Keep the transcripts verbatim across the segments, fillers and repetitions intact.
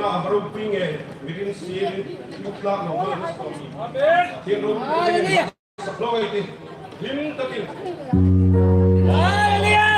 a ropui nge, mirin sierin, tlak lo, lo, lo, lo. Amen. Thienghlim ropui nge, sak lo ei tih. Hlim takin. Hallelujah.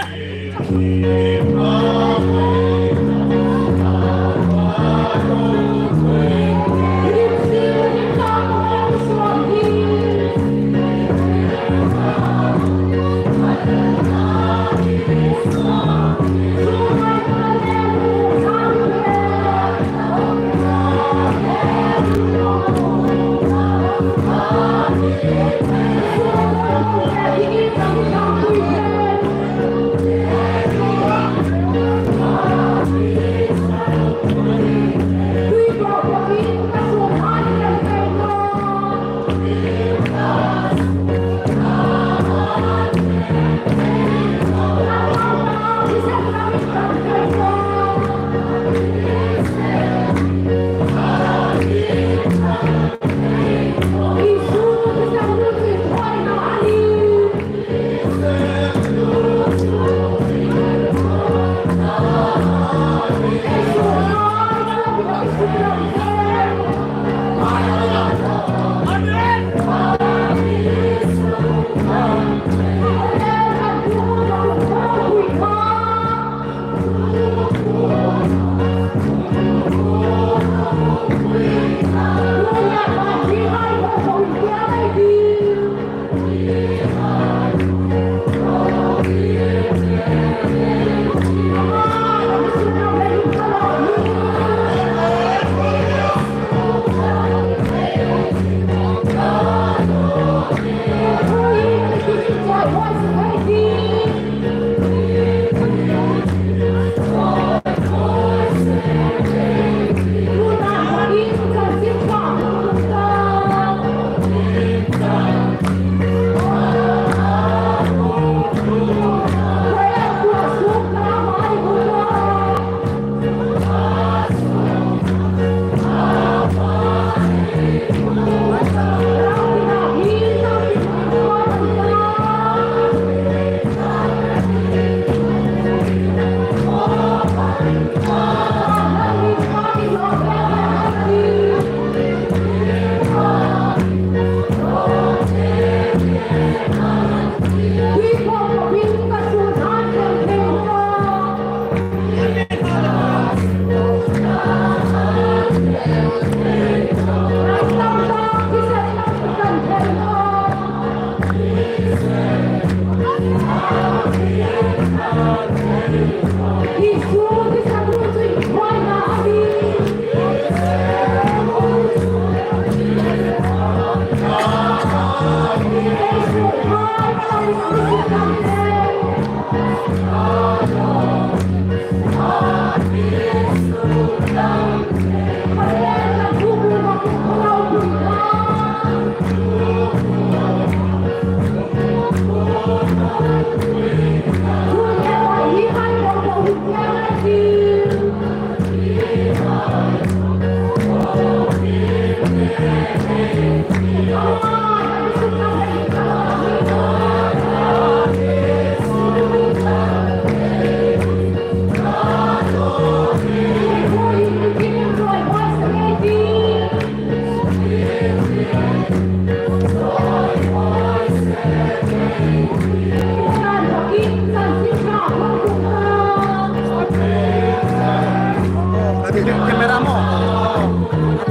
Camera mo.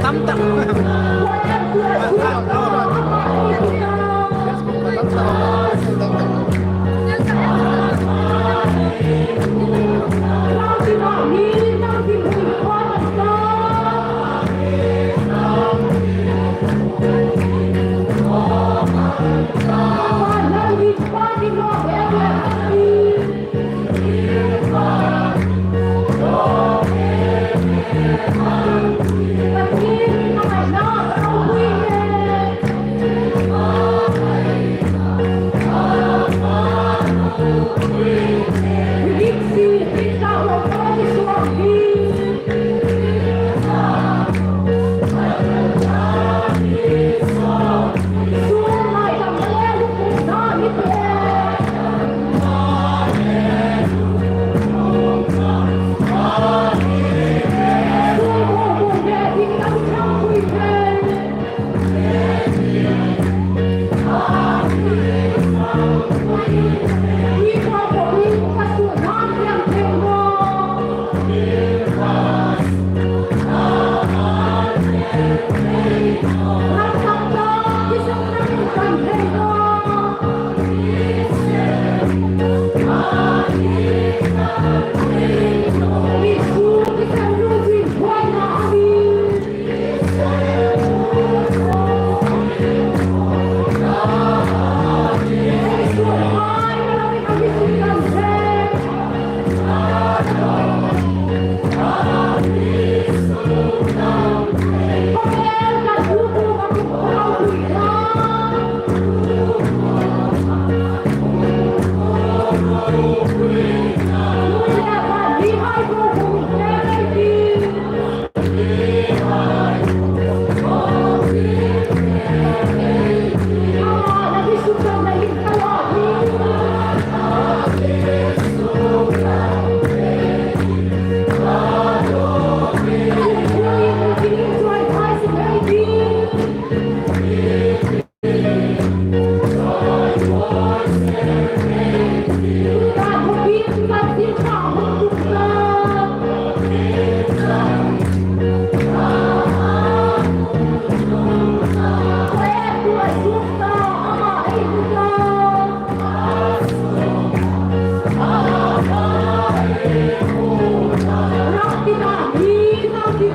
Tam tam. Ei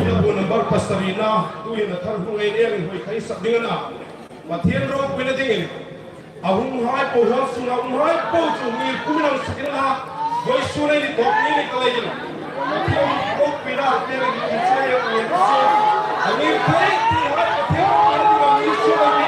ṭap hun number pasarina, tuhin a thar hung ei eng hoi khai sak ding a na. Pathien ropuina dingin. A hung hai po, hal suna hung hai po chu mi kumin ang sakin la. Voi suna ni top ni ni kalai jin. Pathien ropuina te ni ki che ni ni se. A ni kai ti hai Pathien ropuina dingin mi suna ni.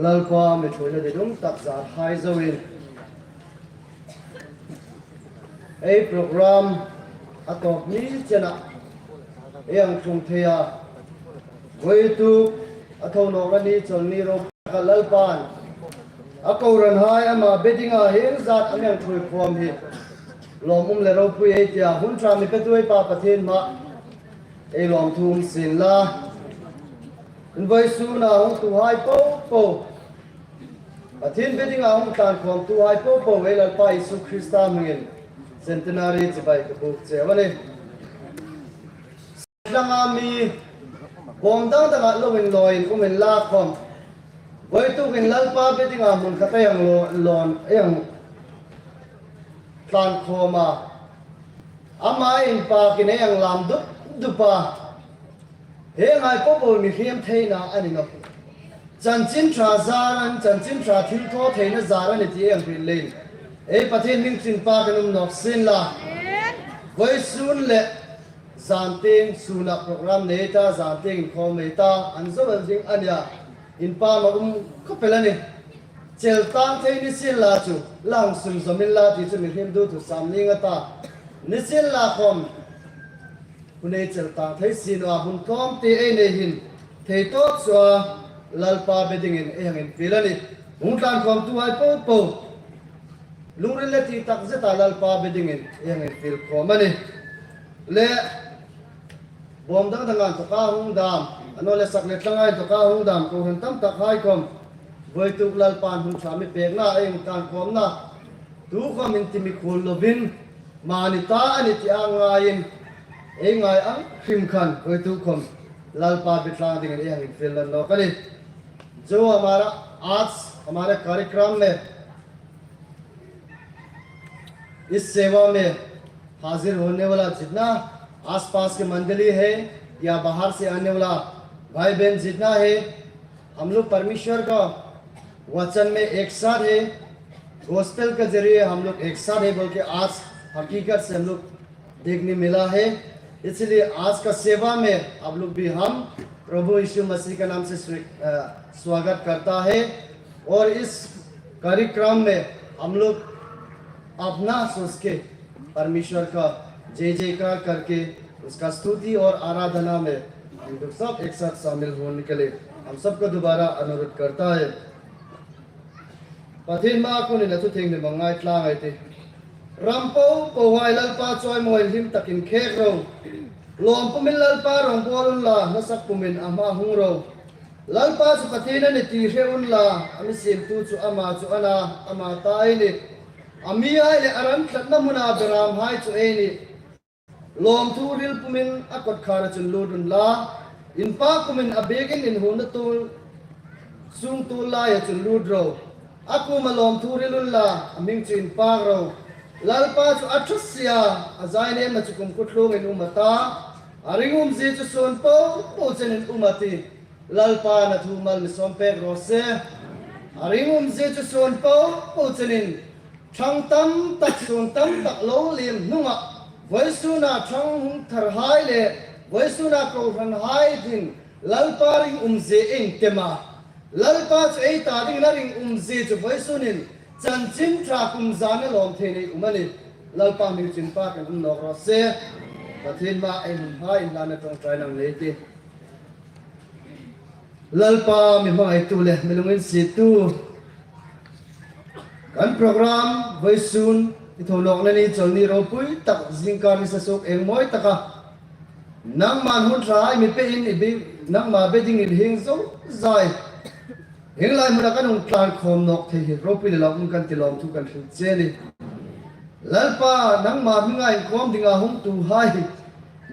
Lalpa mi ṭhuoina didum tak zar hai zoin ei program a tawp ni chena ei hang tlung thei a. Voituk a thonawkna ni chawlni ro ka Lalpan a kohranhai ama be dinga hieng zat a mi hang ṭhuoi khawm hi lawmum le ropui ei tia hun ṭha mi petu ei Pa Pathien hmaa ei lawmthu um sien la. Vawisuna hungtuhai popo, Pathien be dinga hung tlan khawmtuhai popo ei Lalpa Isu Krista hmingin centenary chibai ka buk cheu a nih. Tlanga mi bawm dang danga lo inlaw in um inla khawm, voitukin Lalpa be dinga hmun khat ei hang lo, lawn, ei hang tlan khawm a. Ama inpakin ei hang lam dup dup a. Hienghai popo mihriem theina a ni nawh. Chanchin ṭha zar a nih, chanchin ṭha thilthawtheina zar a nih ti ei hang hril leiin ei Pathien hming chu inpakin um nawk sien la. Vawisun le zantieng suna program nei ta, zantieng inkhawm nei ta, an zo el ding a nih a. Inpakna um khawp el a nih. Chel tlang thei ni sien la chu, la hang sunzawm inla ti chu mihriem duthusam ning a ta. Ni sien la khawm, hun ei chel tlang thei si naw a, hun tlawmte ei nei hin thei tawk suo a, Lalpa be dingin ei hang infiel a nih. Hung tlan khawmtuhai popo, lungril le ti tak zeta Lalpa be dingin ei hang infiel khawm a nih. Le bawm dang danga inthawka hung dam, a naw le sak le tlanga inthawka hung dam kohran tam takhai khawm, voituk Lalpan hun ṭha mi pekna ei hung tlan khawmna tukhawm inti mi khuol lovin, mani ta a nih tia ngaiin ei ngai ang hrim khan voituk khawm Lalpa be tlang dingin ei hang infiel nawk a nih. जो हमारा आज हमारे कार्यक्रम में इस सेवा में हाजिर होने वाला जितना आसपास के मंडली है या बाहर से आने वाला भाई बहन जितना है, हम लोग परमेश्वर का वचन में एक साथ है, गॉस्पेल के जरिए हम लोग एक साथ है बोल के आज हकीकत से हम लोग देखने मिला है। इसलिए आज का सेवा में आप लोग भी हम प्रभु यीशु मसीह का नाम से स्वी-, अ, स्वागत करता है। और इस कार्यक्रम में हम लोग अपना सोच के परमेश्वर का जय जयकार करके उसका स्तुति और आराधना में हम लोग सब एक साथ शामिल होने के लिए हम सबको दोबारा अनुरोध करता है। Pathien hmaa kunin a thu thienghlim hang ngai tlang ei tih. Ram popohai Lalpa chawimawi hlim takin khek ro. Lawm pumin Lalpa rawngbawl unla, hnasak pumin ama hung ro. Lalpa chu Pathien a nih ti hre unla, a mi siemtu chu ama chu a na, ama ta ei nih. A mihai le a ran tlatna hmuna beramhai chu ei nih. Lawmthu hril pumin a kawtkhara chun lut unla, inpak pumin a biekin inhuonna tuol, sung tuol laia chun lut ro. A kuoma lawmthu hril unla, a hming chu inpak ro. Lalpa chu a ṭha si a, a zainêmna chu kumkhuo tlungin um a ta. A ringumzie chu suon popo chenin um a tih. Lalpan a thu mal mi sawm pek raw se. A ringumzie chu suon popo chenin, ṭhang tam tak, suon tam tak lo liem hnunga, vawisuna ṭhang hung tharhai le vawisuna kohranhai hin Lalpa ringumzie ei tem a. Lalpa chu ei ta dingin a ringumzie chu vawisunin chanchin ṭha kum zana lawm theiin ei um a nih. Lalpa hming chu inpakin um nawk raw se. Pathien hmaa ei hun hmaa inhlana ṭawngṭaina nei ei tih. Lalpa mi hmangaitu le mi lunginsiettu, kan program vawisun i thonawkna ni chawlni ropui tak zingkar ni sa suok eng mawi taka nangman hun ṭha ei mi pein i bi, nangma be dingin hieng zozai hieng lai hmuna kan hung tlan khawm nawk thei hi ropui le lawmum kan ti, lawmthu kan hril che a nih. Lalpa, nangma hminga inkhawm dinga hungtuhai hi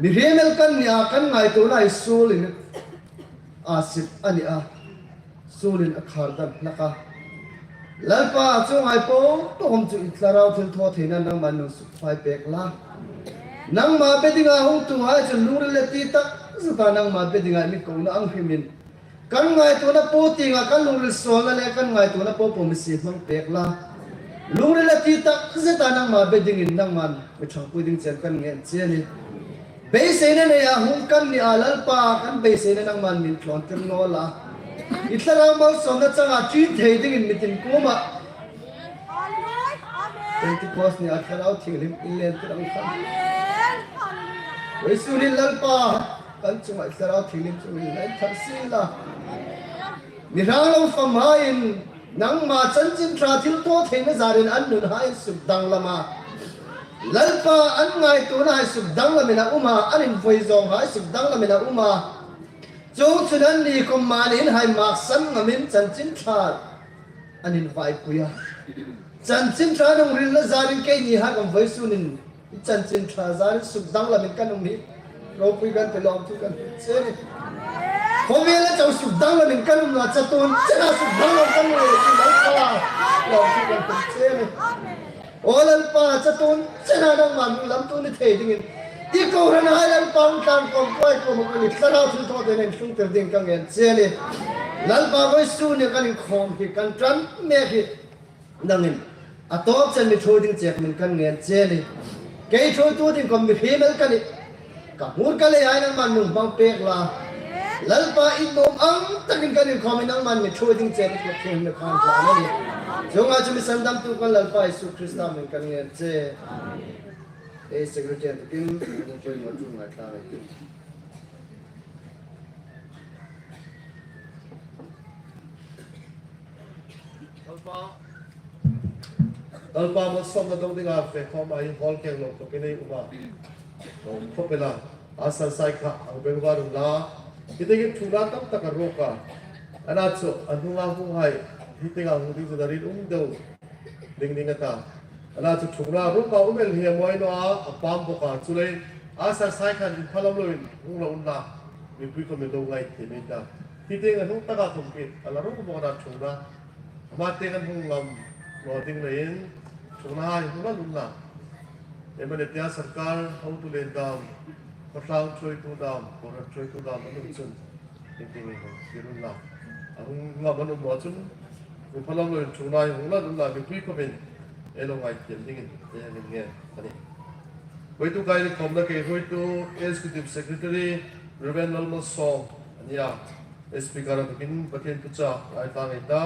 mihriem el kan ni a, kan ngaituona hi suolin a sip a ni a, suolin a khar dam hlak a. Lalpa, chuonghai popo khawm chu i thlarau thilthawtheina nangman nun sukfai pek la. Nangma be dinga hung tuhai chu lungril le ti tak zeta nangma be dinga mi kona ang hrimin, kan ngaituona po tienga kan lungril sawlna le kan ngaituona po po mi sie hmang pek la. Lungril le ti tak zeta nangma be dingin nangman mi ṭhangpui ding chen kan ngen che a nih. Beiseina neia hung kan ni a Lalpa, kan beiseina nangman mi thlawn tir naw la. I Thlarau malsawmna changa ṭin thei dingin mi tin kuoma Pentecost nia Thlarau Thienghlim inlen tir ang khan. Vawisun hin Lalpa, kan chunga Thlarau Thienghlim chu inlen thar sien la. Mi hrang lo famhaiin nangma chanchin ṭha thilthawtheina zarin an nunhai sukdanglam a, Lalpa, an ngaituonahai sukdanglamin a um a, an invoi zawnghai sukdanglamin a um a. Chuongchun anni khawm mani inhai maksan ngamin chanchin ṭha an invai pui a. Chanchin ṭha an hung rilna zarin keinihai khawm vawisun hin chanchin ṭha zarin sukdanglamin kan um hi ropui kan ti, lawmthu kan hril che a nih. Khawvela chau sukdanglamin kan um naw, chatuon chena sukdanglam kan um hi Lalpa, lawmthu kan hril che a nih. Aw Lalpa, chatuon chena nangma mi lamtu ni thei dingin i kohranhai Lalpa hung tlan khawm kuoma kuoma kan i Thlarau thilthawtheinain tlung tir ding ka ngen che a nih. Lalpa, vawisun nia kan inkhawm hi, kan ṭan mek hi nangin a tawp chen mi ṭhuoi ding che khawmin kan ngen che a nih. Kei ṭhuoitu ding khawm mi hriemel ka nih. Ka hmur ka leihai nangman mi hmang pek la. Lalpa, in nuom ang takin kan inkhawmin nangman mi ṭhuoi ding che a nih, ka ṭhuoi mi khan ka a nih. Chuonga chu mi sandamtu kan Lalpa Isu Krista hmingin kan ngen che. Ei secretary tukin, mi poimaw chu ngai tlang ei tih. Lalpa, Lalpa malsawmna dong dinga fe khawma hi hall keng lo khawpin ei um a. Lo khawp el a. A san sai kha, ang beng var um la. Hi dingin thuomhnaw tam tak a ruk a. Ana chu, a hnunga hunghai, hi dinga hung ding chu a rin um deu ding ding a ta. Ana chu thuomhnaw ruk a um el hi a mawi naw a, a pam bawk a. Chuleiin, a san sai khan inphalam loin hung la unla. Mipui khawmin lo ngaithliem ei ta. Hi ding a hnung taka khawm khi, a la ruk bawk a thuomhnaw. Ama tieng an hung ngam naw ding leiin, thuomhnaw hai hung la unla. Ei mani tia sawrkar hotu le dam, khawtlang ṭhuoitu dam, kawrhai ṭhuoitu dam an um chun, ei tieng ei hung tir unla. A hung ngam an um naw chun, inphalam loin thuomhnaw hai hung la unla, mipui khawmin ei lo ngaithliem dingin ei hang ngen a nih. Vawituk ei inkhawmna kei hruoitu Executive Secretary Reverend Lalmalsawm a nih a. Speaker a tukin Pathien thuchah ngaithlak ei ta.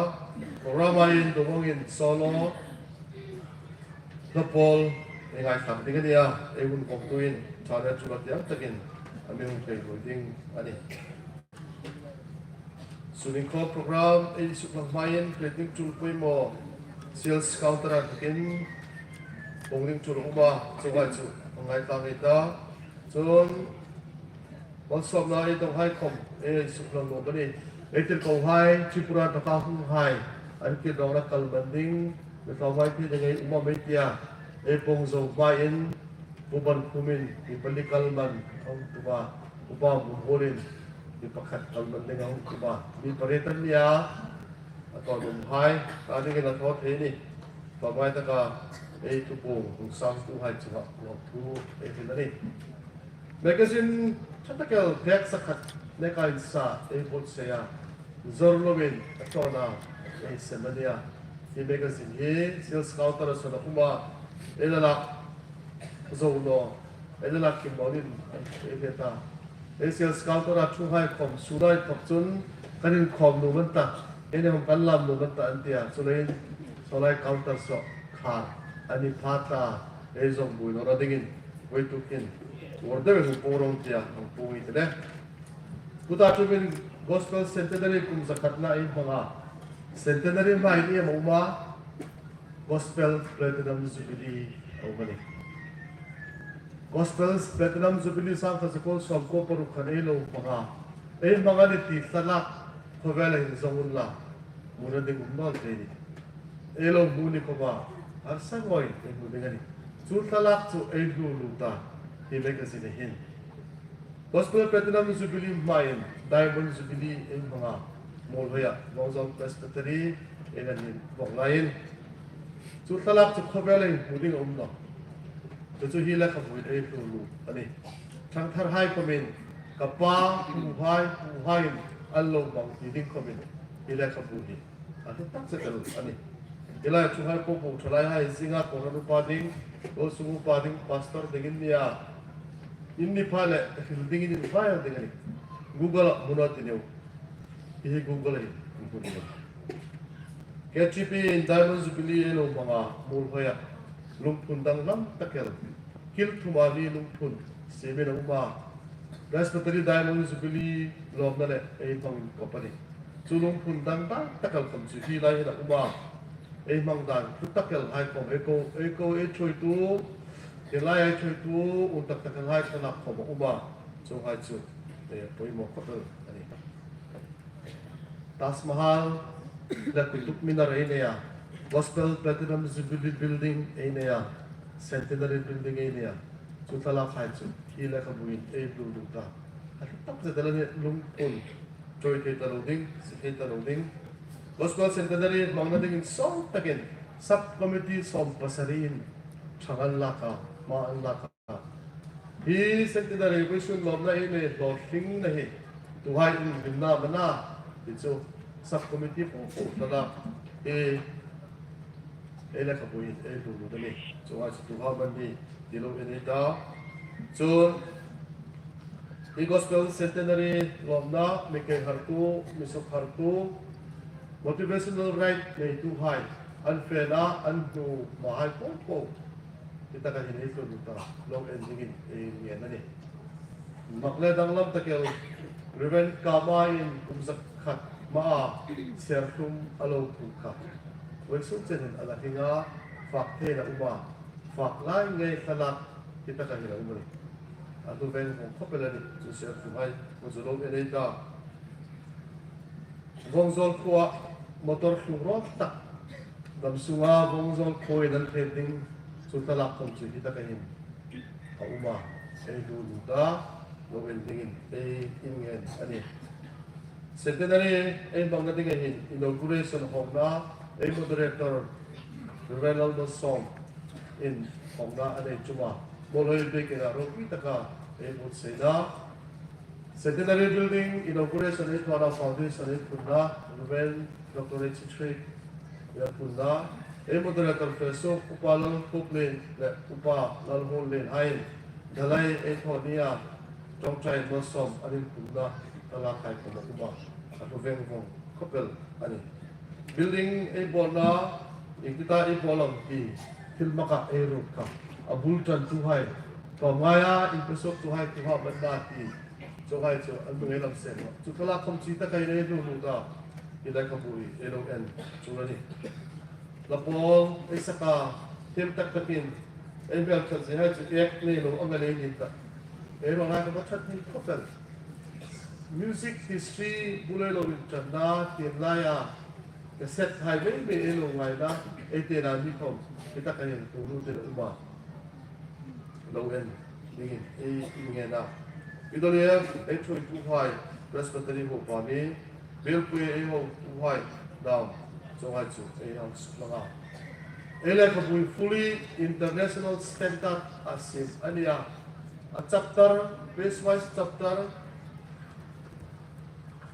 Program-a indawngin solo, hlawpawl ei ngaithlak ding a nih a. Ei hun kawktuin ṭhahnemngai chunga tiang takin a mi hung thei ding a nih. Sun inkhawm program ei suk hmangin, Creating Tul poimaw, sales counter a tukin, Pongling Tul a um a, chuonghai chu ngaithlak ei ta. Chun, malsawmna ei donghai khawm, ei suk hmang naw bawk a nih. Ei tirkohai, Tripura taka hunghai, an kidawngna kalman ding, mi tlawmhai phi ding ei um am ei tia. Ei pawng zo hmain, Pu Bankhumin, mi pali kalman a hung tum a, Upa Mumhuolin, mi pakhat kalman ding a hung tum a. Mi pariet an nih a, a tawp umhai, ta dingin a thaw thei a nih. Tlawmhai taka, ei thupuong, hung sangtuhai chunga, lawmthu, ei hril a nih. Magazine ṭha tak el pek sa khat neka insa ei buotsai a. Zawr loin a ṭawna ei sem a nih a. Hi magazine hi sales counter-a sawn a um a. Ei la lak zo naw. Ei la lak kim naw dingin ei hriet a. Ei sales counter-a ṭhuhai khawm suna inthawk chun kan inkhawm nuom an ta. Ei ni khawm kan lam nuom an ta an ti a. Chuleiin sawlai counter saw khar a ni pha ta. Ei zawng buoi nawna dingin. Vawituk hin, order hung pawng rawh tia, hung pawng ei ti le. Kuta tumin Gospel Centenary kum zakhatna ei hmang a. Centenary hma hi iem a um a, Gospel Platinum Jubilee a um a nih. Gospel Platinum Jubilee sangkhat zakua sawmkua paruk khan ei lo hmang a. Ei hmang a ni ti thlalak khawvela hin zawng unla. Hmuna ding um naw thei a nih. Ei lo hmu ni khawma, harsa ngawin ei hmu ding a nih. Chu thlalak chu ei hluo lût a, hi magazine-a hin. Gospel Platinum Jubilee hmain Diamond Jubilee ei hmang a, Muolhoia, Vawngzawng Presbytery, ei la ni bawk laiin. Chu thlalak chu khawvela hin hmu ding a um nawh. Chu chu hi lekhabu in ei hluo lut a nih. Ṭhangtharhai khawmin, ka pa, puhai, puhaiin an lo hmang ti ding khawmin hi lekhabu hi a hlu takzet a nih. Hi lai chunghai po po ṭhalaihai zinga kawngkhar upa ding, kawngsung upa ding, pastor ding in nia, in ni pha le hril dingin in hmang ding a nih. Google-ah hmu naw ti niu. Hi hi Google-ah hin hmu ni. K T P in Diamond Jubilee ei lo hmang a, Muolhoia, lungphun danglam tak el, kil thuma mi lungphun siemin a um a. Presbytery Diamond Jubilee lawmna le ei hmang kawp a nih. Chu lungphun danglam tak el khawm chu hi lai hin a um a. Ei hmang dan hlu tak el hai khawm, ei ko, ei ko, ei ṭhuoitu, hi lai ei ṭhuoitu, um tak tak el hai thlalak khawm a um a. Chuhai chu, eh, poimaw khawp el a nih. Taj Mahal le Qutub Minar ei nei a, Gospel Platinum Jubilee Building ei nei a, Centenary Building ei nei a, chu thlalak hai chu hi lekhabu in ei hluo lut a. A hlu takzet a nih, lungphun ṭawi thei ta lo ding, sie thei ta lo ding. Gospel Centenary hmangna dingin sawm takin sub committee sawm pasariin ṭhang an lak a, hma an lak a. Hi Centenary vawisun lawmna ei nei hlawtlingna hi, tuhai in hlimna a ni a, ti chu sub committee po po thlalak hi ei lekhabu in ei hluo lut a nih. Chuhai chu tuhai hman hi ti lo en ei ta. Chun hi Gospel Centenary lawmna mi kei hartu, mi suk hartu, motivational ride neituhai, an fena, an hnu hmahai po po hi taka hin ei hluo lut a, lo en dingin ei ngen a nih. Mak le danglam tak el, Reverend Kama in kum zakhat hmaa serthlum a lo thung kha, vawisun chenin a la hring a, fak thei a um a, fak lai ngei thlalak hi taka hin a um a nih. A hlu veng vawng khawp el a nih, chu serthlumhai hmu chu lo en ei ta. Vawngzawl khuoa motor tlung rawl tak, dam sunga Vawngzawl khuoin an thlen ding chu thlalak khawm chu hi taka hin a um a, ei hluo lut a, lo en dingin ei inngen a nih. Centenary ei hmangna dinga hin inauguration hawngna, ei moderator Reverend Lalmalsawm in hawngna a nei tum a, Muolhoi biekina ropui taka ei buotsaina. Centenary Building inauguration ei thaw a, foundation ei phunna, Reverend Doctor H C Three in a phunna, ei moderator fe suok Upa Lalkhuplien le Upa Lalhuonlien haiin, dalai ei thaw ni a, ṭawngṭai Malsawm an inphunna thlalak hai khawm a um a, a hlu veng vawng khawp el a nih. Building ei bawlna, ieng ti ta ei bawl am ti thil hmaa ei ruot kha, a bul ṭantuhai, tawm ngaia inpesuoktuhai khuoa hmanna ti, chuhai chu an hung ei lam seng a. Chu thlalak khawm chu taka hin ei hluo lut a, hi lekhabu hi ei lo en chu a nih. La pawl ei sak a, thiem tak takin ei hmel ṭhat ziehai chu ek nei lo ang a lei ni ta. Ei ruolhai kha ṭhat ni khawp el. Music history bul ei lo inṭanna, tienlaia cassette hai mei mei ei lo ngaina, ei tena mi khawm hi taka hin hluo lut ei um a, lo en dingin ei inngen a. P W F ei ṭhuoituhai, Presbytery hopa mi, Bialpui ei hotuhai dam, chuhai chu ei hang suklang a. Ei lekhabu fully international standard a siem a nih a. A chapter, page wise chapter,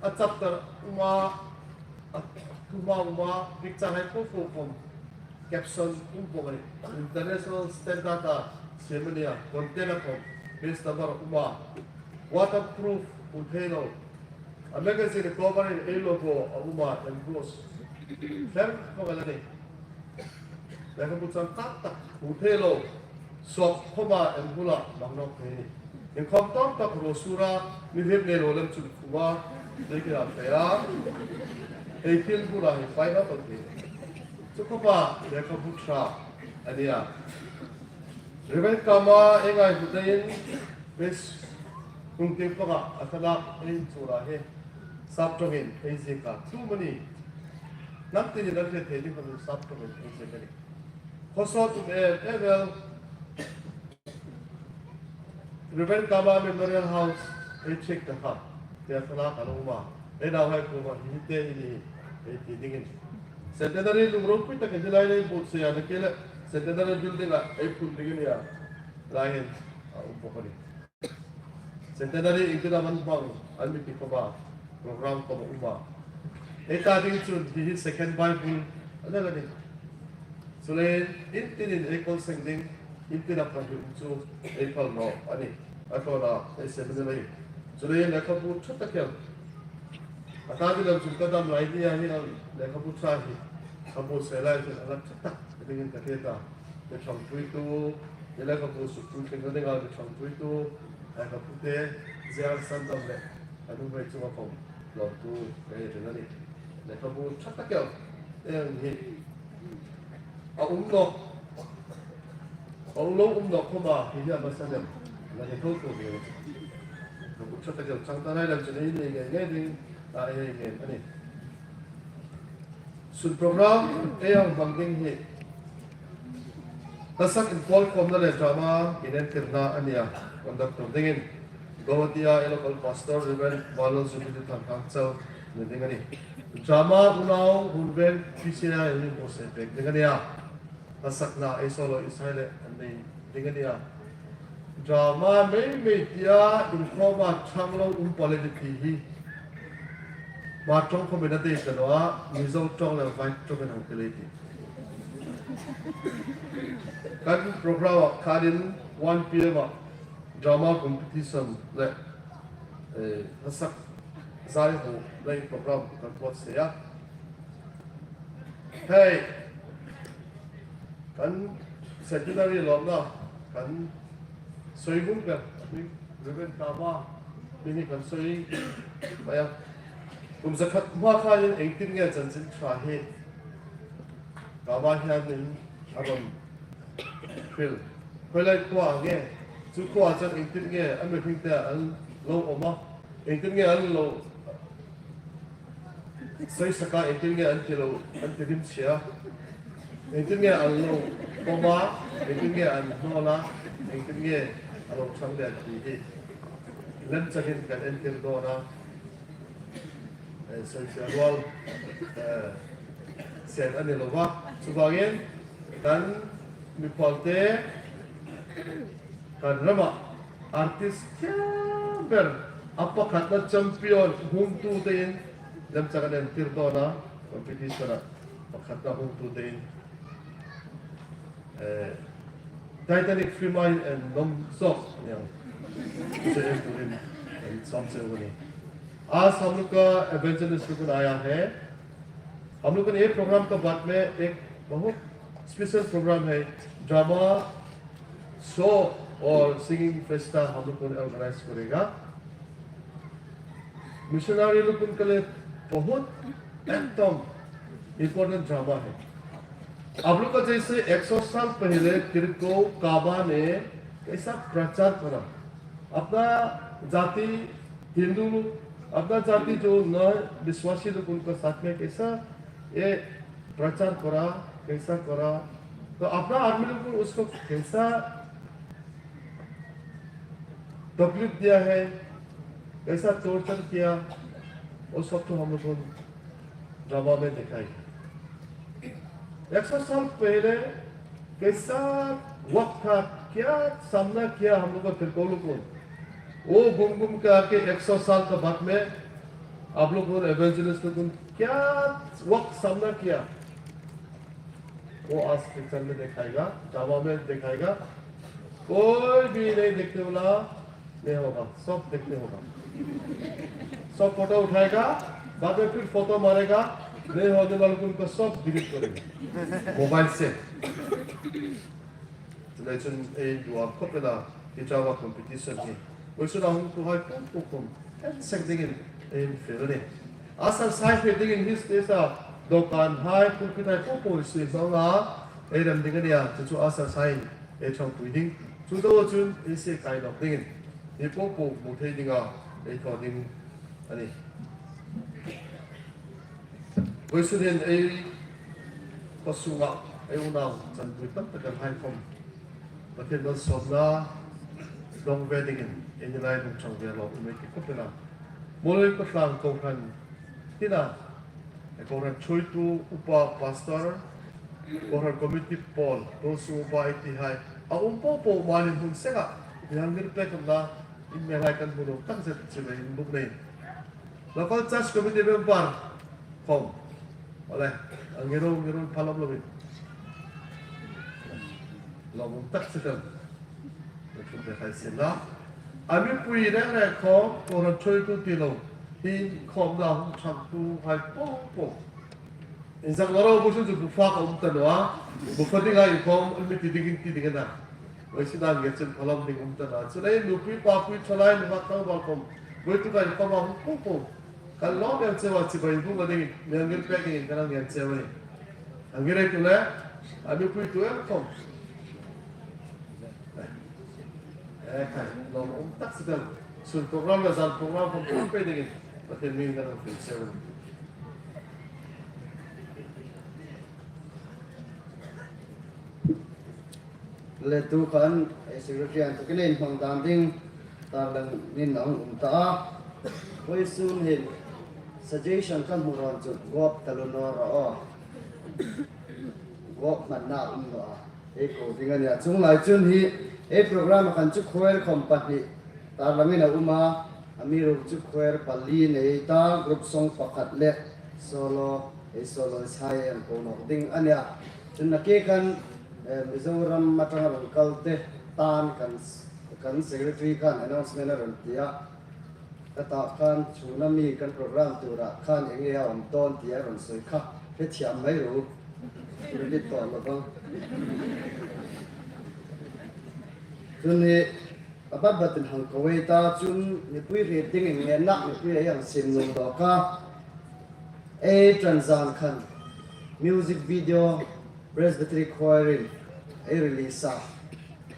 a chapter um a, a thuma um a, picture hai po po khawm, caption um bawk a nih. International standard a siem a nih a, content a khawm, page number um a, waterproof, hmu thei lo. A magazine cover-in ei logo a um a, emboss thleng vawng a nih. Lekhabu chang tak tak, hmu thei lo, suok khawma ei bula hmang nawk thei a nih. Inkhawm tawm tak, brochure-a mi hriet nei lo lem chun khuma, ei kira fe a, ei thil bula hi fai nawk thei a nih. Chu khawpa lekhabu ṭha a nih a. Reverend Kama ei ngaihmu dingin, Miss Hungting Panga a thlalak ei inchuk a hi, sap ṭawngin ei ziek a, chu mani, nam tinin an hriet thei ding khawmin sap ṭawngin ei ziek a nih. Khawsawt um em em el, Reverend Kama Memorial House ei check ta kha, tia thlalak a lo um a, ei nauhai kuoma hi te hi ni, ei ti dingin. Centenary lung ropui takin hi lai ei buotsai a, nakie le Centenary Building-a ei phun ding a nih a. Lai hin a um bawk a nih. Centenary iengtin am an hmang, an mi ti khawma, program khawm a um a. Ei ta ding chun hi hi second Bible a ni a nih. Chuleiin iengtin ei kawl seng ding, iengtin a pahni um chu ei phal naw a nih. A tlawna ei seminar a nih. Chuleiin lekhabu ṭha tak el. A ta ding lam chun ka dam lai nia hi lekhabu ṭha hi. Ka bu se lai chun a la ṭha tak dingin ka hriet a. Mi ṭhangpuitu, mi lekhabu sukpuitu, mi ṭhangpuitu, lekhabu te, ziar sandam le, a nuhmei chunga khawm lawmthu ka hei hril a nih. Lekhabu ṭha tak el, ei hi, a um nawk, a um lo um nawk khawma, hi hi a hmasa lem, la hei tho tho hi. Lekhabu ṭha tak el, chang ta lai lam chun ei nei ngei ngei ding, a ei nei ngei a nih. Sun program ei hang hmang ding hi hla sak inpawlkhawmna le drama inentirna a nih a, conductor dingin Guwahati-a ei local pastor Reverend Marlon Zubiri Thangkhangchau ni ding a nih. Drama unau hun vel P C I-a ei hung hmasa pek ding a nih a. Hla sakna ei solo ei sai le an nei ding a nih a. Drama mei mei tia inkhawma ṭhang lo um pal a nih ti hi. Hmar ṭawng khawmin a dei ta naw a, Mizo ṭawng le Vaiphei ṭawngin hang ti lei ti. Kan program-a khanin one P M-a drama competition le, eh, hla sak zai ho le program kan buatsaih a. Hei, kan centenary lawmna, kan sawi hun kan, Reverend Kaba, mi hi kan sawi mai a. Kum zakhat hma khan iengtin nge chanchin ṭha hi Kaba hianin a rawn hril. Khoilai khuoa nge, chu khuoa chuan iengtin nge a mihringte an lo awm a, iengtin nge an lo sawi sak a, iengtin nge an ti lo, an ti rim chhia. Iengtin nge an lo pawm a, iengtin nge an hnawl a, iengtin nge a lo ṭhang leh ti hi lem chakin kan entir dawn a. Eh, sawi sia rual, eh, sen a ni lo va. Chuvangin kan mikhualte kan rama artist thiam ber a pakhatna champion hungtu tein lem chak an entir dawn a, competition-a pakhatna hungtu tein, eh, Titanic film-a an nawm zawk nia. Chu enturin an sawm cheu a nih. आज हम लोग का evangelist लोगों ने आया है। हम लोगों ने ये प्रोग्राम का बाद में एक बहुत स्पेशल प्रोग्राम है, ड्रामा शो और सिंगिंग फेस्टा हम लोग को ऑर्गेनाइज करेगा। मिशनरी लोगों के लिए बहुत एकदम इम्पोर्टेंट ड्रामा है। आप लोग का जैसे एक सौ साल पहले तिरको काबा ने कैसा प्रचार करा, अपना जाति हिंदू लोग, अपना जाति जो न विश्वासी लोग, उनका साथ में कैसा ये प्रचार करा, कैसा करा, तो अपना आदमी लोग को उसको कैसा तकलीफ दिया है, कैसा टॉर्चर किया, वो सब तो हम लोग को ड्रामा में दिखाएगा। एक सौ साल पहले कैसा वक्त था, क्या सामना किया हम लोग का तिरको लोगों ने, वो घूम घूम के आके एक सौ साल के बाद में आप लोग को, एवेंजलिस्ट लोगों ने क्या वक्त सामना किया, वो आज पिक्चर में दिखाएगा, ड्रामा में दिखाएगा। कोई भी नहीं देखने वाला नहीं होगा, सब देखने होगा। सब फोटो उठाएगा, बाद में फिर फोटो मारेगा, नहीं होने वालों को उनको सब डिलीट करेगा मोबाइल से। Leiin ei duh khawp el a, hi ṭawa competition hi. Vawisun a hungtuhai pum pum pum, en seng dingin ei infiel a nih. A sir sai fe dingin hi stage-a dawhkanhai, pulpit-hai pum pum ei sui hmang a, ei rem ding a nia, chu chu a sir sai-in ei ṭhangpui ding. Chu deuh chun ei sie kai nawk dingin, hi pum pum hmu thei dinga ei thaw ding a nih. Vawisun hin ei khaw sunga ei unau chanpui tam tak el hai khawm Pathien malsawmna dawng ve dingin ei ni lai hung ṭhang ve lawm um ei ti khawp el a. Muolhoi Khawtlang kohran tina, kohran ṭhuoitu upa pastor, kohran committee pawl, tualsung upa ei tihai, A um po po mani hmun sengah, mi hang ngir pek khawm la, in hmelai kan hmu lo tak zet chu mai in buk nei. Local Church Committee member khawm. Ole, a ngir ro, ngir ro phalawm lo in. Lawmum tak zet kan. Kan thum te khai sin la. A mipui reng reng khawm, kohran ṭhuoitu ti lo. Hi khawmna hung ṭhangtu hai po po. Inzak lo ro bu chu bu fa ka um ta naw a. Bu fa ding a inkhawm an mi ti dingin ti ding a na. Vawisuna ngei chun phalawm ding um ta naw. Chu lei nupi papui thalai nuhmei tlangval khawm. Vawituk a inkhawm a hung po po. Kan lawm em cheu a chibai bu ma dingin. Mi hang ngir pek dingin kan hang ngên cheu a nih. A ngir ei tu le. A nupuitu em khawm. Eh, khai, lawmum tak zet kan. Sun program le zan program khawm khawm pei dingin. Pathien hmingin kan hang fiel cheu. Le tu khan, eh, secretary an tu kine in hmang dan ding, tarlangin a hung um ta a. Vawisun hin, suggestion kan hmu rawn chu, gop taluo naw rawh. Gop hmanna um naw a. Ei ko ding a nih a. Chuong lai chun hi, ei program a khan chu choir khawm pahni tarlangin a um a. Amiruokchu choir pali nei ta, group song pakhat le solo, ei solo hai an ko nawk ding a nih a. Chun nakie khan, eh, Mizoram aṭanga rawn kal te tan kan, kan secretary khan announcement a rawn ti a. Ka ta khan chuna mi kan program tura khan eng nge a awm dawn tia rawn sawi kha. Hrethiam mai ru. Repeat tawh lo vang. Chun hi, a bat batin hang ko ei ta, chun mipui hriet dingin ngenna mipui ei hang sim nuom lo ka. Ei ṭan zan khan music video Presbytery Choir-in ei release a.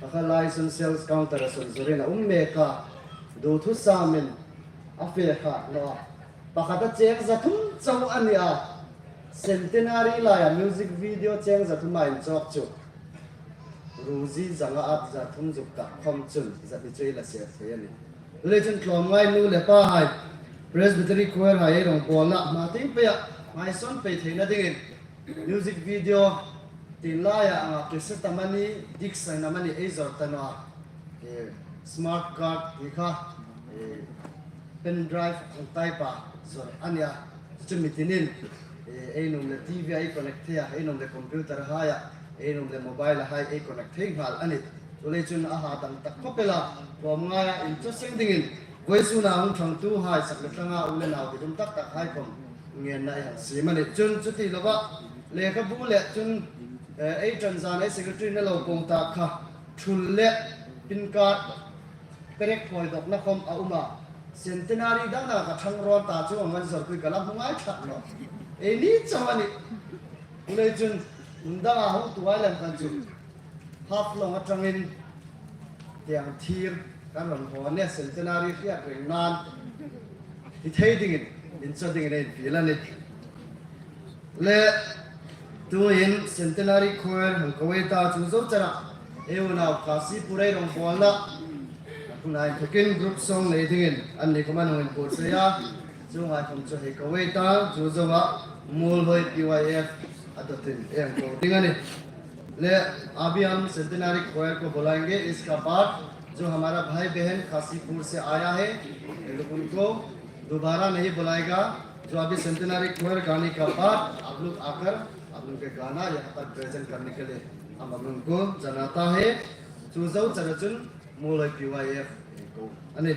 Pakhat lai sawn sales counter-a sawn zurin a um mek a. Duthusam-in a fe kha naw a. Pakhat a cheng za thum chau a ni a. Centenary laia music video cheng za thuma inchawk chu. Ruzi zanga a za thum zuk kah khawm chun za hni chu ei la save thei a nih. Leiin chun tlawmngai nu le pahai, Presbytery Choir hai ei rawngbawlna hma tieng peia hmai sawn pei theina dingin music video tin laia anga cassette amanih, disc-in amanih ei zawr ta naw a. Eh, smart card ti kha, eh, pen drive ang type-a zawr a ni a. Chu mi tinin, eh, ei nuom le TV-a ei connect thei a, ei nuom le computer-a hai a, ei nuom le mobile-a hai ei connect thei nghal a nih. Chuleiin chun a ha dang tak khawp el a, tlawmngaia inchawseng dingin, vawisuna hung ṭhangtuhai sak le tlanga u le nau ti dum tak tak hai khawm ngenna ei hang siem a nih. Chun chuti lova, lekhabu le chun, eh, ei ṭan zan ei secretary-in a lo pawng ta kha, thul le pin card, perek phawi dawkna khawm a um a. Centenary dang dang ka ṭhang rawn ta chu a man zawrpui ka la hmu ngai tlat naw. Ei ni chau a nih. Chuleiin chun, hun danga hung tuai lem khan chu. Haflong aṭangin, tiang thir, kan rawn haw a nih, Centenary hriat reng nan. Ti thei dingin, inchaw dingin ei infiel a nih. Le, tuhin Centenary Choir hang ko ei ta chu zo chara. Ei unau Khasipur ei rawngbawlna. A huna inthokin group song nei dingin, anni khawm an hung inbuotsai a. Chuonghai khawm chu hei ko ei ta, chu zoa, Muolhoi P Y F a dawtin ei hang ko ding a nih. ले अभी हम सेंटेनरी क्वायर को बुलाएंगे। इसका बाद जो हमारा भाई बहन खासीपुर से आया है, ये लोग उनको दोबारा नहीं बुलाएगा। जो अभी सेंटेनरी क्वायर गाने का बाद आप लोग आकर आप लोग के गाना यहाँ पर प्रेजेंट करने के लिए हम आप लोगों को जनाता है। Chu zo chara chun Muolhoi P Y F ko a nih.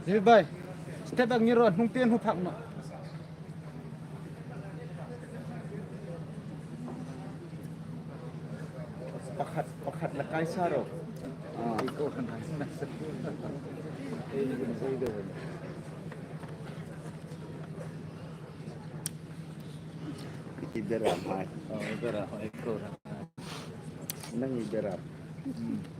Hi bai. Step back ni ro, hnung tieng hmu phak naw. Pakhat, pakhat la kai sa ro. Ah. I bera mai. Oh, i bera mai, ko. Nang i bera. Hmm.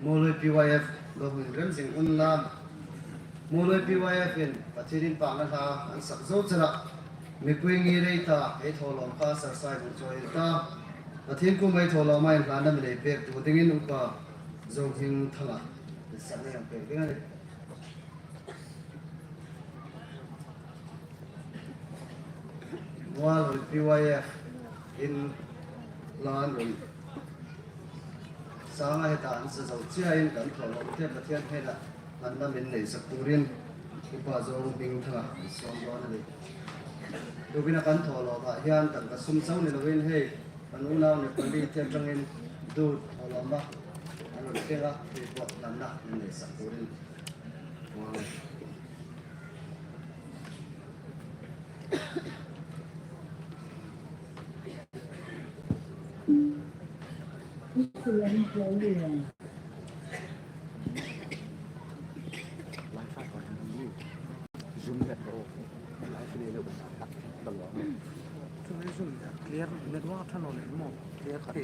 Muolhoi P Y F, lo hung rem zing unla. Muolhoi P Y F in Pathienin inpakna hla an sak zo chara, mipui ngir ei ta, ei thawlawm kha sarsai hung chawi ta. Pathien kuoma ei thawlawma inhlanna mi nei pek tu dingin Upa Zohming Thanga, insakna ei pek ding a nih. Muolhoi P Y F in hla an run sanga heta an sa zo chiain kan thawlawmte Pathien hmingin hmanna min nei sak turin Upa Zohming Thanga min sawm dawn a nih. Tuhin kan thawlawma hian tangka sum chauh ni loin hei kan unau Nepali te aṭangin dut thawlawma an rawn keng a, report hmanna min nei sak turin. Clear network a ṭha naw leh maw? Clear thei.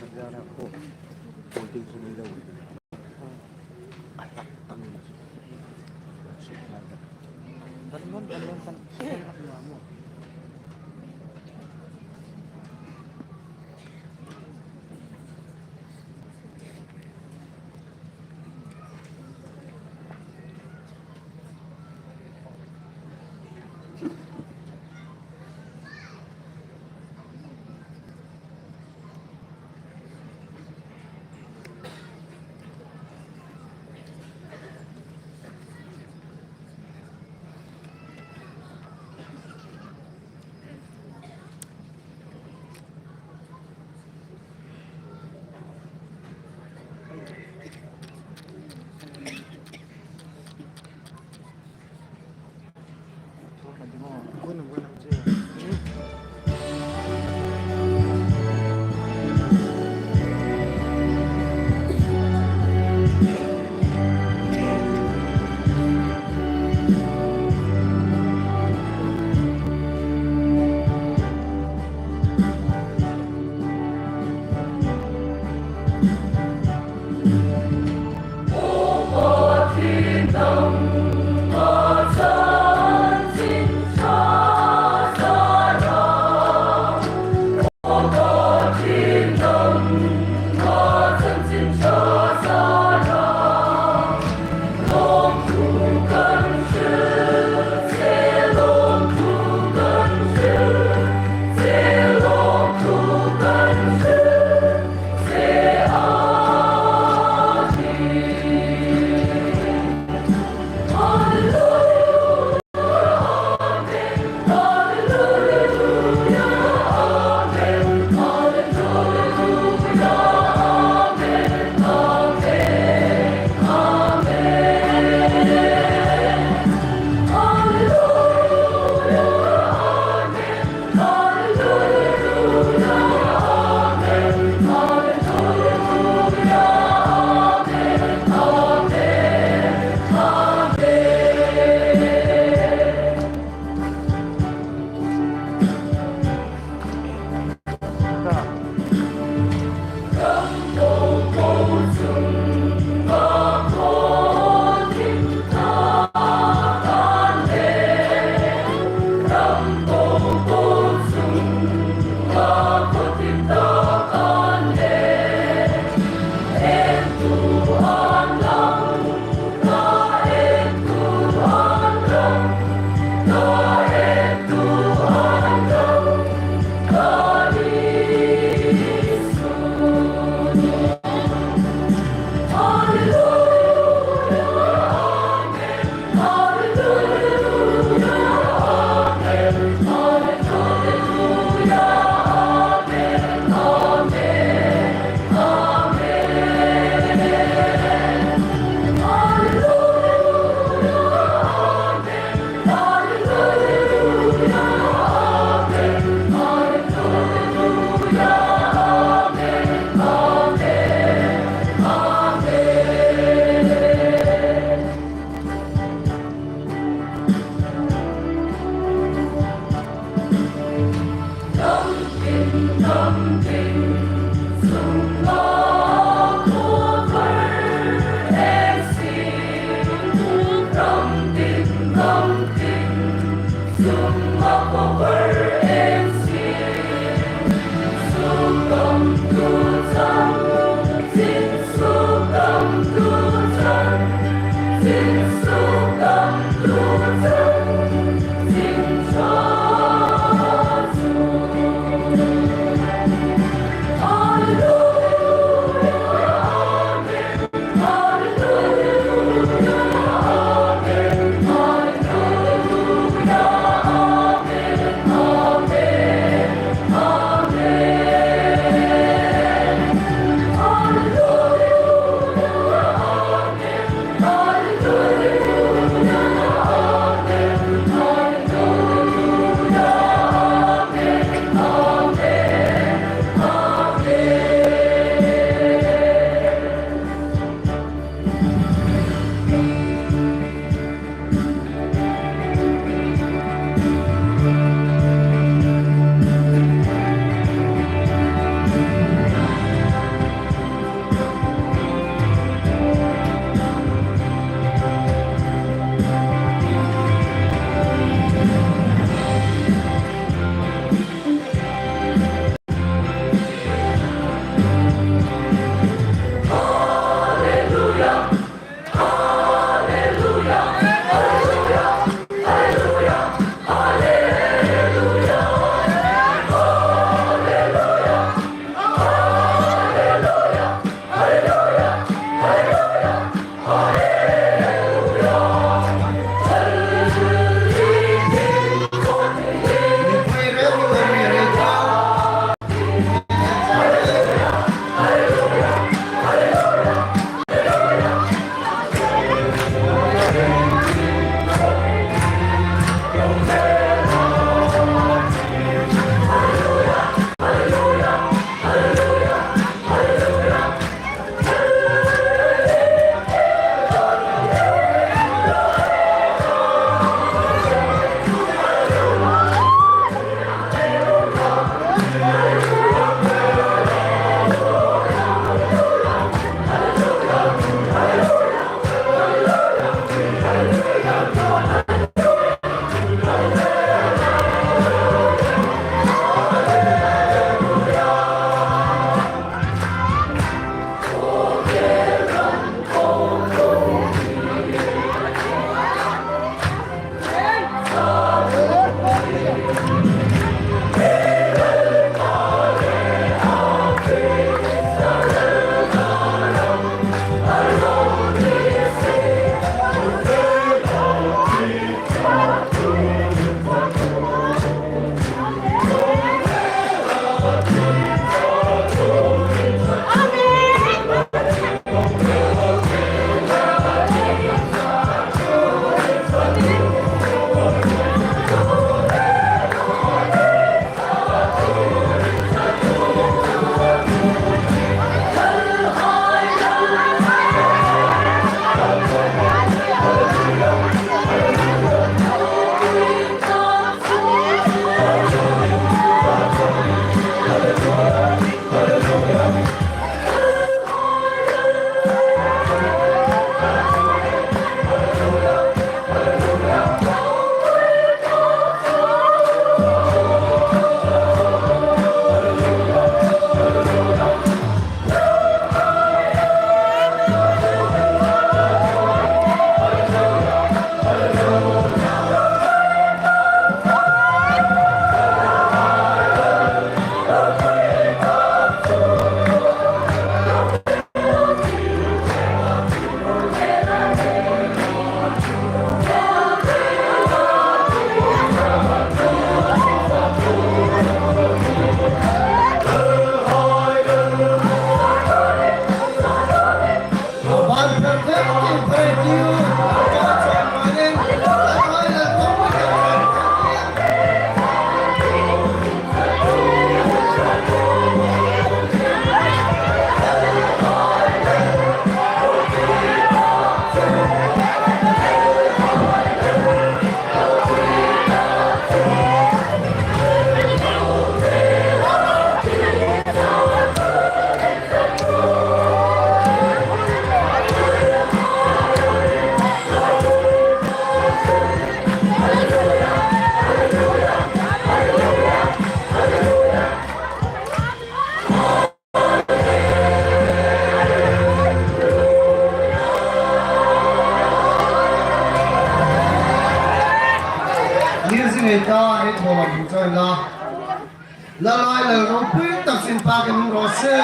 Lalai lal ropui tak sin pa kan ro se.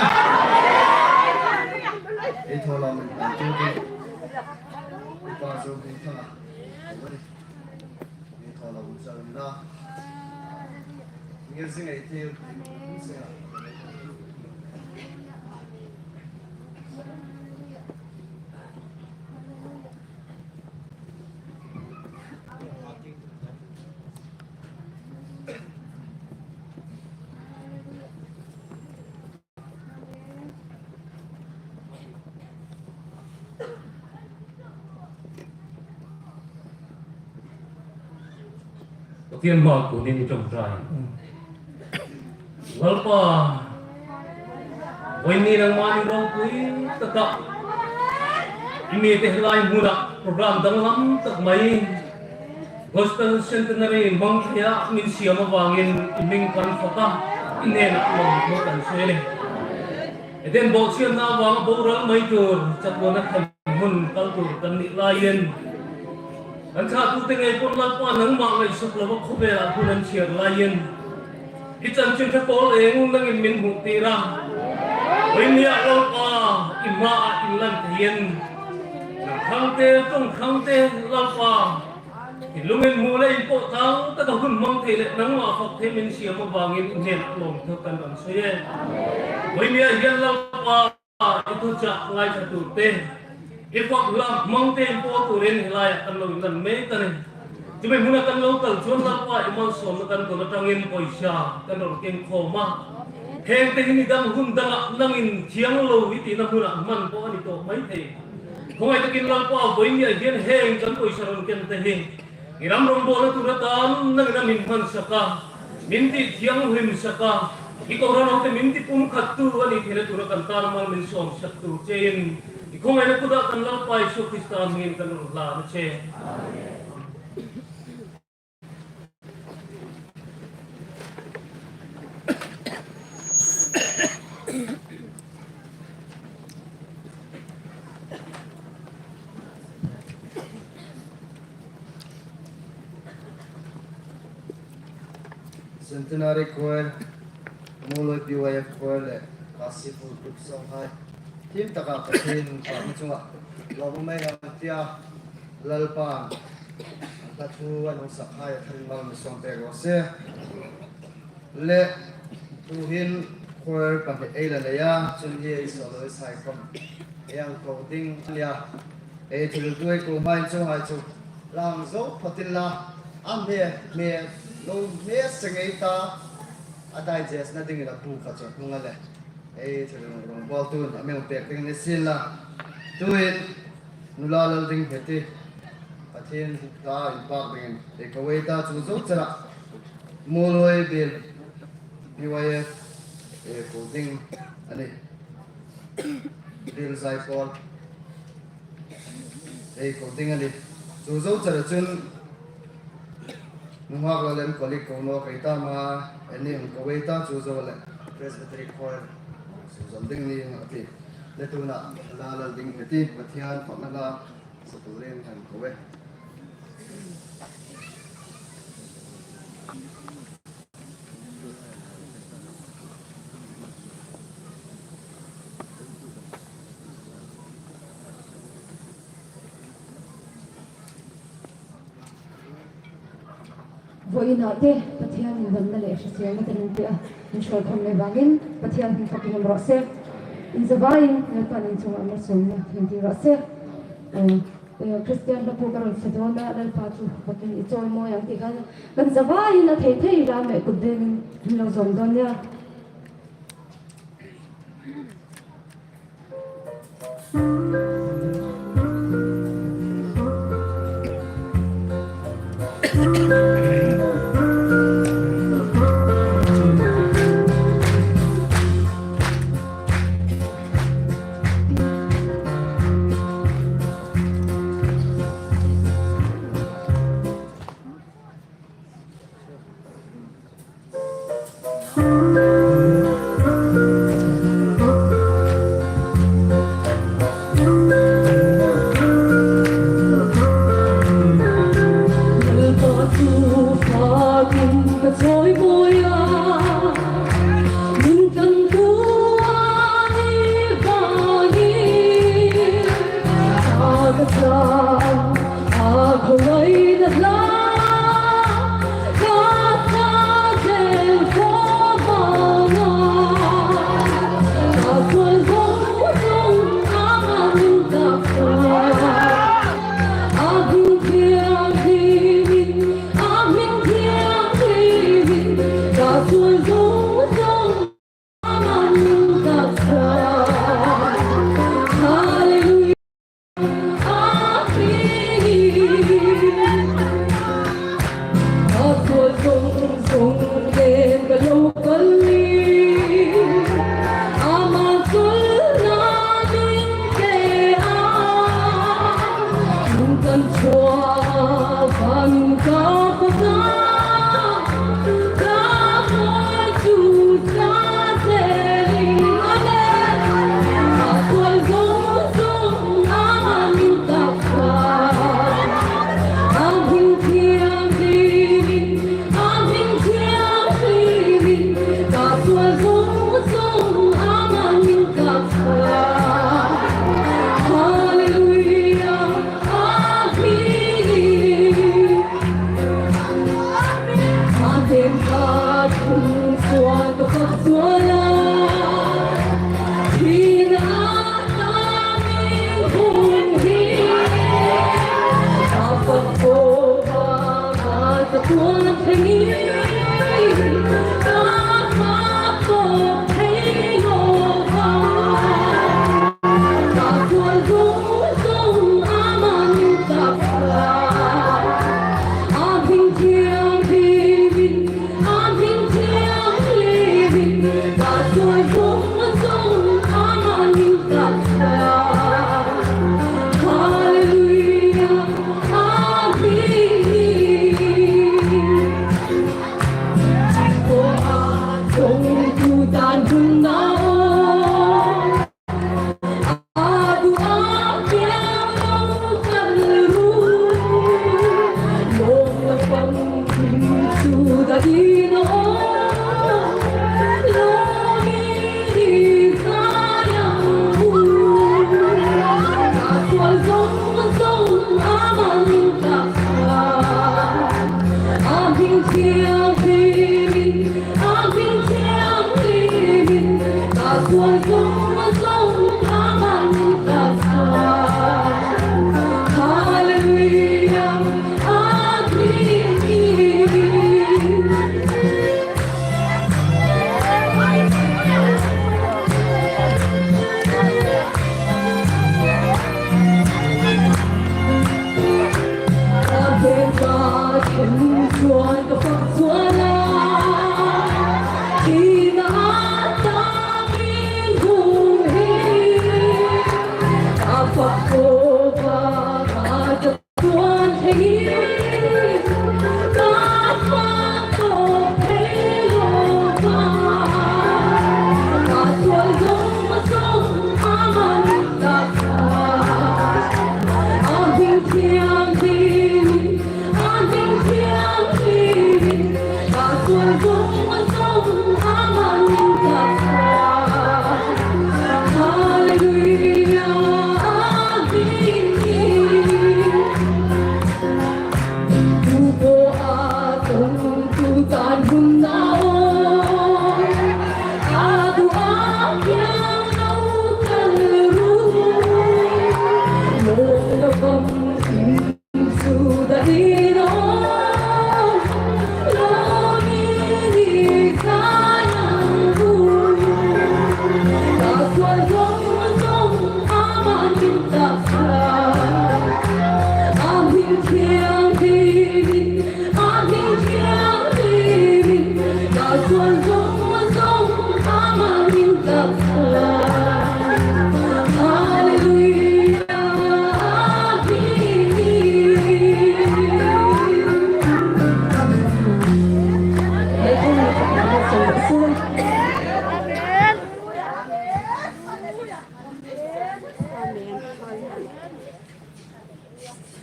Ei thaw la min ta tu di. Pa zo di tha. Ei thaw la bu sa na. Ngir sing ei thil. Pathian hmaa kunin i ṭawngṭai. Lalpa, vawiin nangma ni ropui taka i mite hi lai hmuna program danglam tak mai Gospel Centenary hmang theia min siam avangin i hming kan fak a, i hnena lawmthu kan sawi a nih. Eden bawsietna avanga boral mai tur chatuana khan hmun kal tur kan nih laiin, kan ṭhatute ngei pawn Lalpa nangma ngaihsak lova khawvela hun an chhiar laiin, i chanchin ṭha pawl eng nangin min hmuh tir a. Vawiin nia Lalpa, i hmaa inlan theiin, nang khangte, ṭawng khangte, Lalpa, i lunginhmu le inpawh tlang taka hun hmang thei le nangma fak thei min siam avangin i hnena lawmthu kan rawn sawi e. Vawiin nia hian Lalpa, i thuchah ngaithlatu te, i fak lam hmang te inpawl turin hi laia kan lo inlan mek a nih. Chumi hmuna kan lo kal chuan Lalpa, i malsawmna kan dawn aṭangin pawisa kan rawn keng khawm a. Hengte hi ni dang hun danga nangin thiang lo i tina hmuna hman pawh a ni tawh mai thei. Khawngaih takin Lalpa, vawiin nia hian heng kan pawisa rawn keng te hi i ram rawngbawlna tur atan nangin a min hman sak a, min tih thiang hlim sak a, i kohran ho te min ti pumkhattu a ni theihna tura kan tar mal min sawm sak tur chein, i khawngaihna kuta kan Lalpa Isu Krista hmingin kan rawn hlan a che. Centenary Choir, Muolhoi B Y F Choir le Kasipur Group Song hai thim taka Pathien hming chunga lawmum ei hang tia, Lalpan a thu an hung sak hai a tharin mal mi sawm pek raw se. Le tuhin choir pahnih ei la nei a, chun hi ei solo ei sai khawm ei hang ko ding a nia. Ei thil duai ko mai chu hai chu lang zo phawt ila, a hme hme lo hme se ngei ta, a digest na dingin a bu kha chu hnung a le. Ei thil rawng rawng bawl tun a mi hung pek ding ni sin la. Tuin Nula Lalding Hmeti, Pathien ta inpak dingin ei ko ei ta, chu zo chara Muolhoi Biel B Y F ei ko ding a nih. Biel Zaipawl ei ko ding a nih. Chu zo chara chun Nunghak Lal Lem Kolik ko nawk ei ta ma, anni hung ko ei ta, chu zo le Presbytery Choir chu zawm ding ni a ti. Le tuna Nula Lalding Hmeti, Pathian fakna hla sa turin kan ko e. Vawiinah te Pathian indamna leh hrisel na kan inpe a, inhruai khawm nei vangin Pathian hming fakin um rawh se. Inzavaiin Lalpan in chungah malsawmna thiemtir rawh se. Eh, eh, Kristian hlapua ka rawn fe dawn a, Lalpa thu fakin i chawimawi ang tih khan kan zavaiin a thei thei ila meh kut dengin min lo zawm dawn nia. Hallelujah.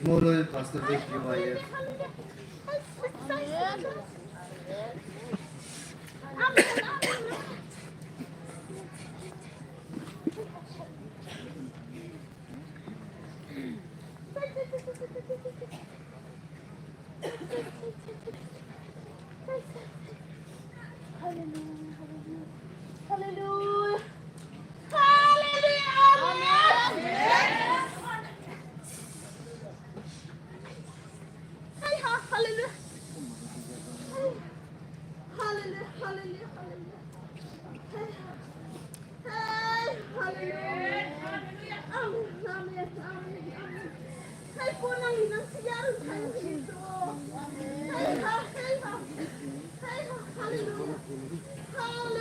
Moral Pastor Vic, you are here. Hallelujah, hallelujah. Hallelujah. Hallelujah. Amen. Hallelujah. Hallelujah. Hallelujah. Hallelujah. Hallelujah.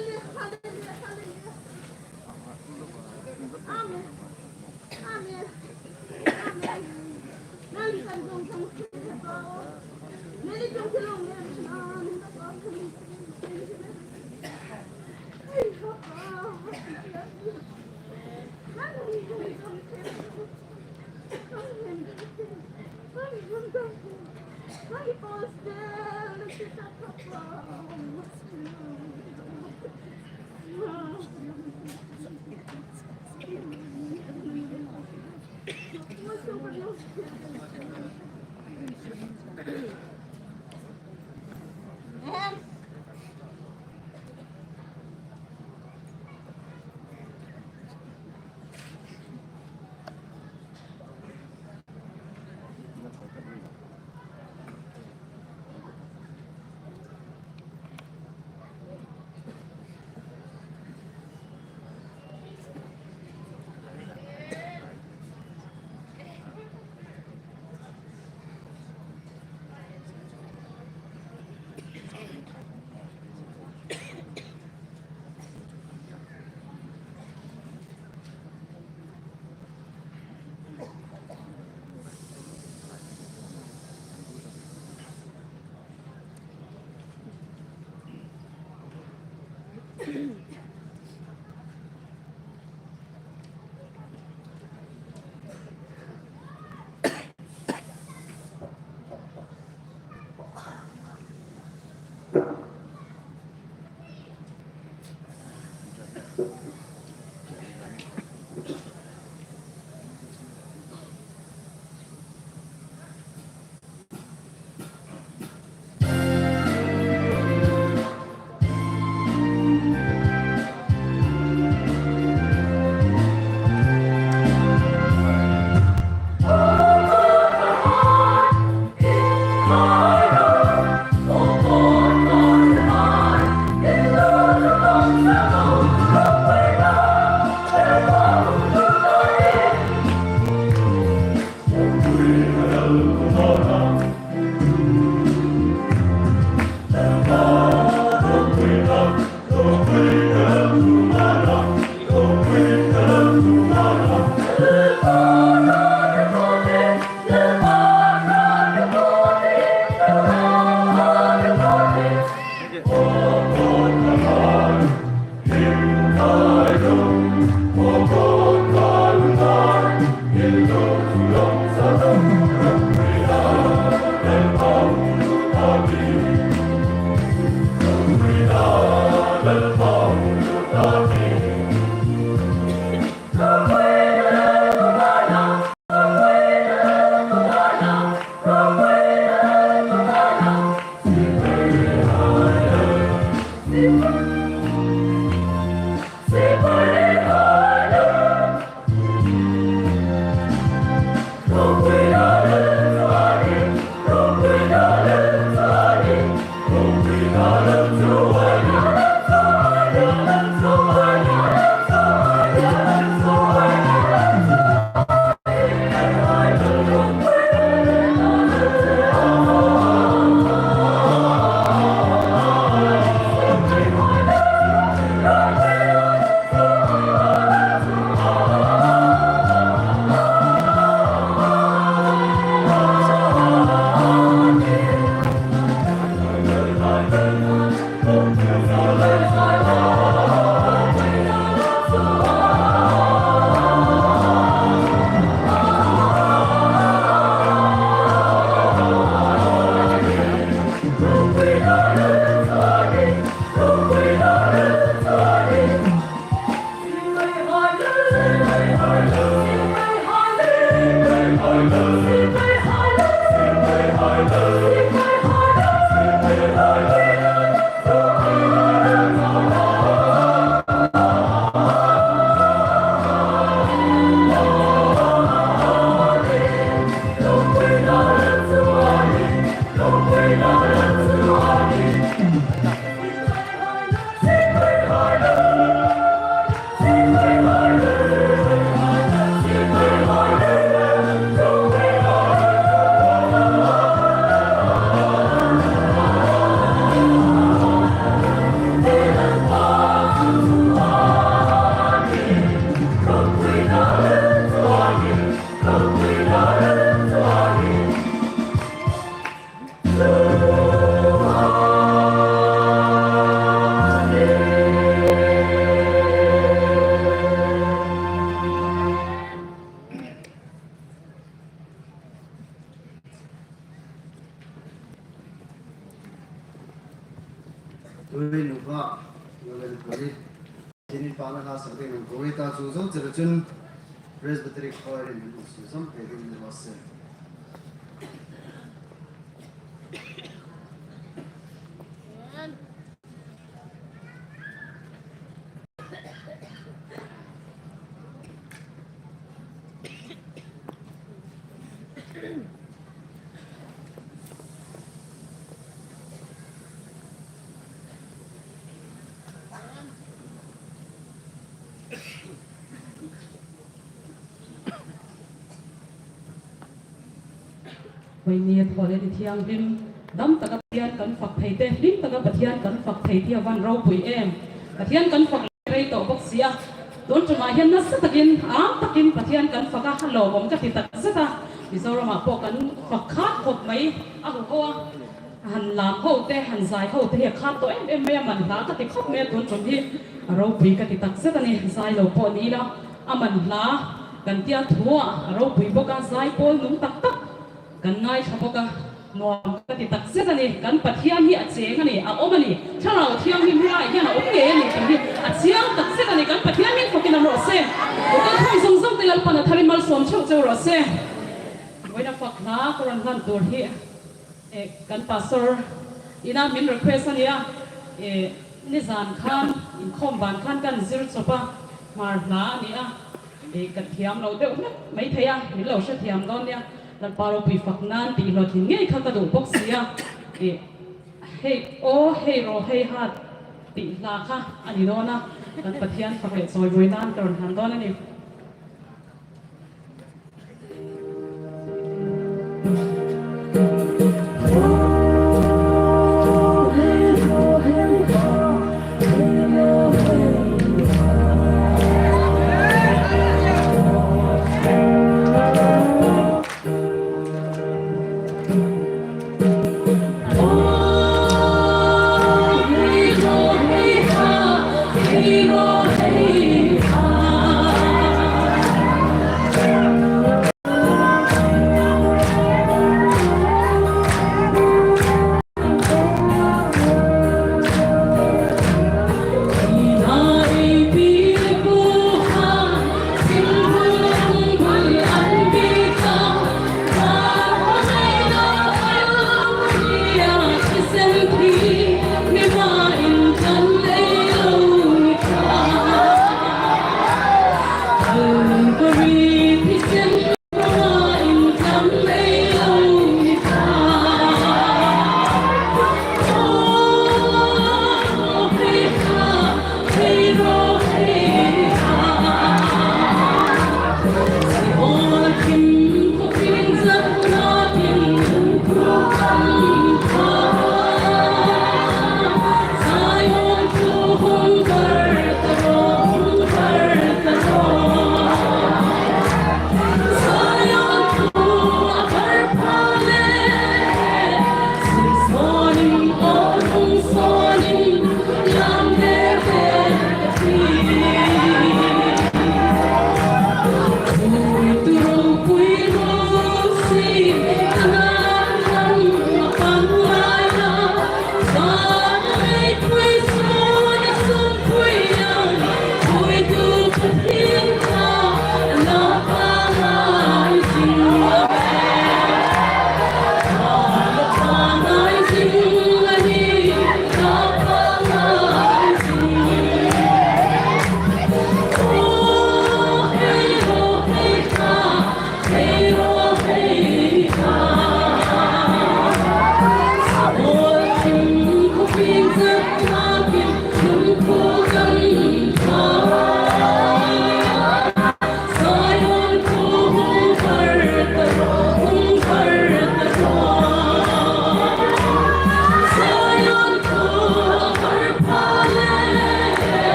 Hallelujah. Hallelujah. Amen. Amen. Amen. Thienin pâkna hla sak dingin ko ei ta, chu zo chela chun Presbytery Choir-in min hung suk zom pei ding ni raw se. Vawiin ni a thaw le ni thianghlim dam taka Pathian kan fak thei te, hlim taka Pathian kan fak thei tia van ropui em. Pathian kan fak rei tawh bawk si a. Tun ṭuma hian nasa takin, âng takin Pathian kan fak a, a lawmawm ka ti tak zet a. Mizoramah pawh kan fak khat khawp mai a, hu ho a. Han lam ho te, han zai ho te hi a khat tawh em em mai a, man hla ka ti khawp mai a, tun ṭum hi a ropui ka ti tak zet a ni. Zai lo pawh ni ila, a man hla kan tia thu a, a ropui bawk a, zai pawl nung tak tak kan ngai ṭha bawk a, nuam ka ti tak zet a ni. Kan Pathian hi a cheng a ni, a awm a ni. Thlarau Thianghlim hi a hian a awm ngei a ni tih hi a chiang tak zet a ni. Kan Pathian min fakin a rawh se. Kan khawm zawng zawng te Lalpan a tharin malsawm cheu cheu rawh se. Vawiina fak hla ka rawn hlan tur hi, eh, kan pastor ina min request a nia, eh, nizan khan, inkhawm ban khan kan zir chawp a, Hmar hla a ni a, eh, kan thiam lo deuh hlek mai thei a, min lo hrethiam dawn nia. Lalpa ropui fak nan tih hlawtling ngei kha ka duh bawk si a, eh, hei aw, hei raw, hei ha tih hla kha a ni dawn a, kan Pathian fak leh chawimawi nan ka rawn hlan dawn a ni.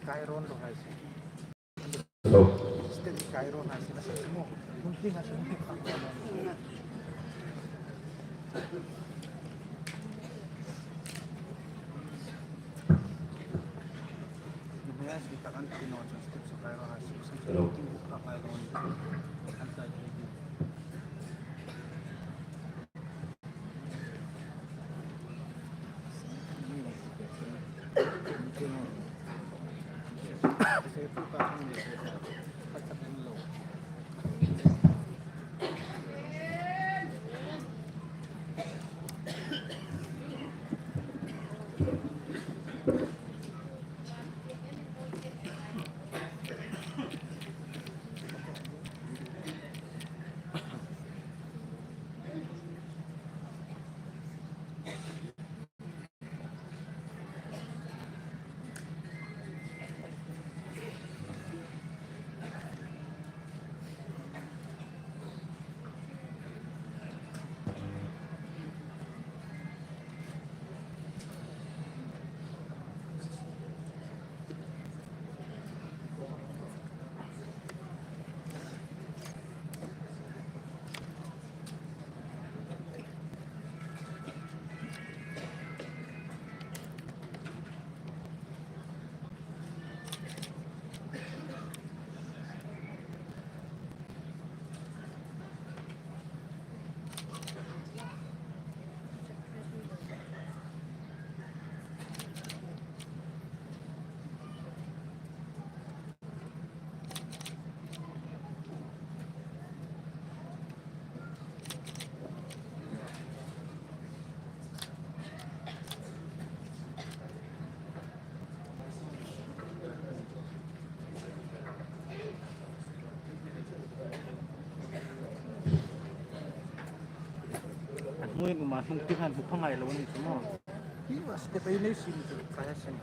Kairon lo hai si. Hello. Step Kairon hai si na sa mo. Mun ting hai si. Hello. An hmu in um a, hnung ti khan hmu phangai lo ni chu maw. Hi wa step ei nei sin chu kaya sin.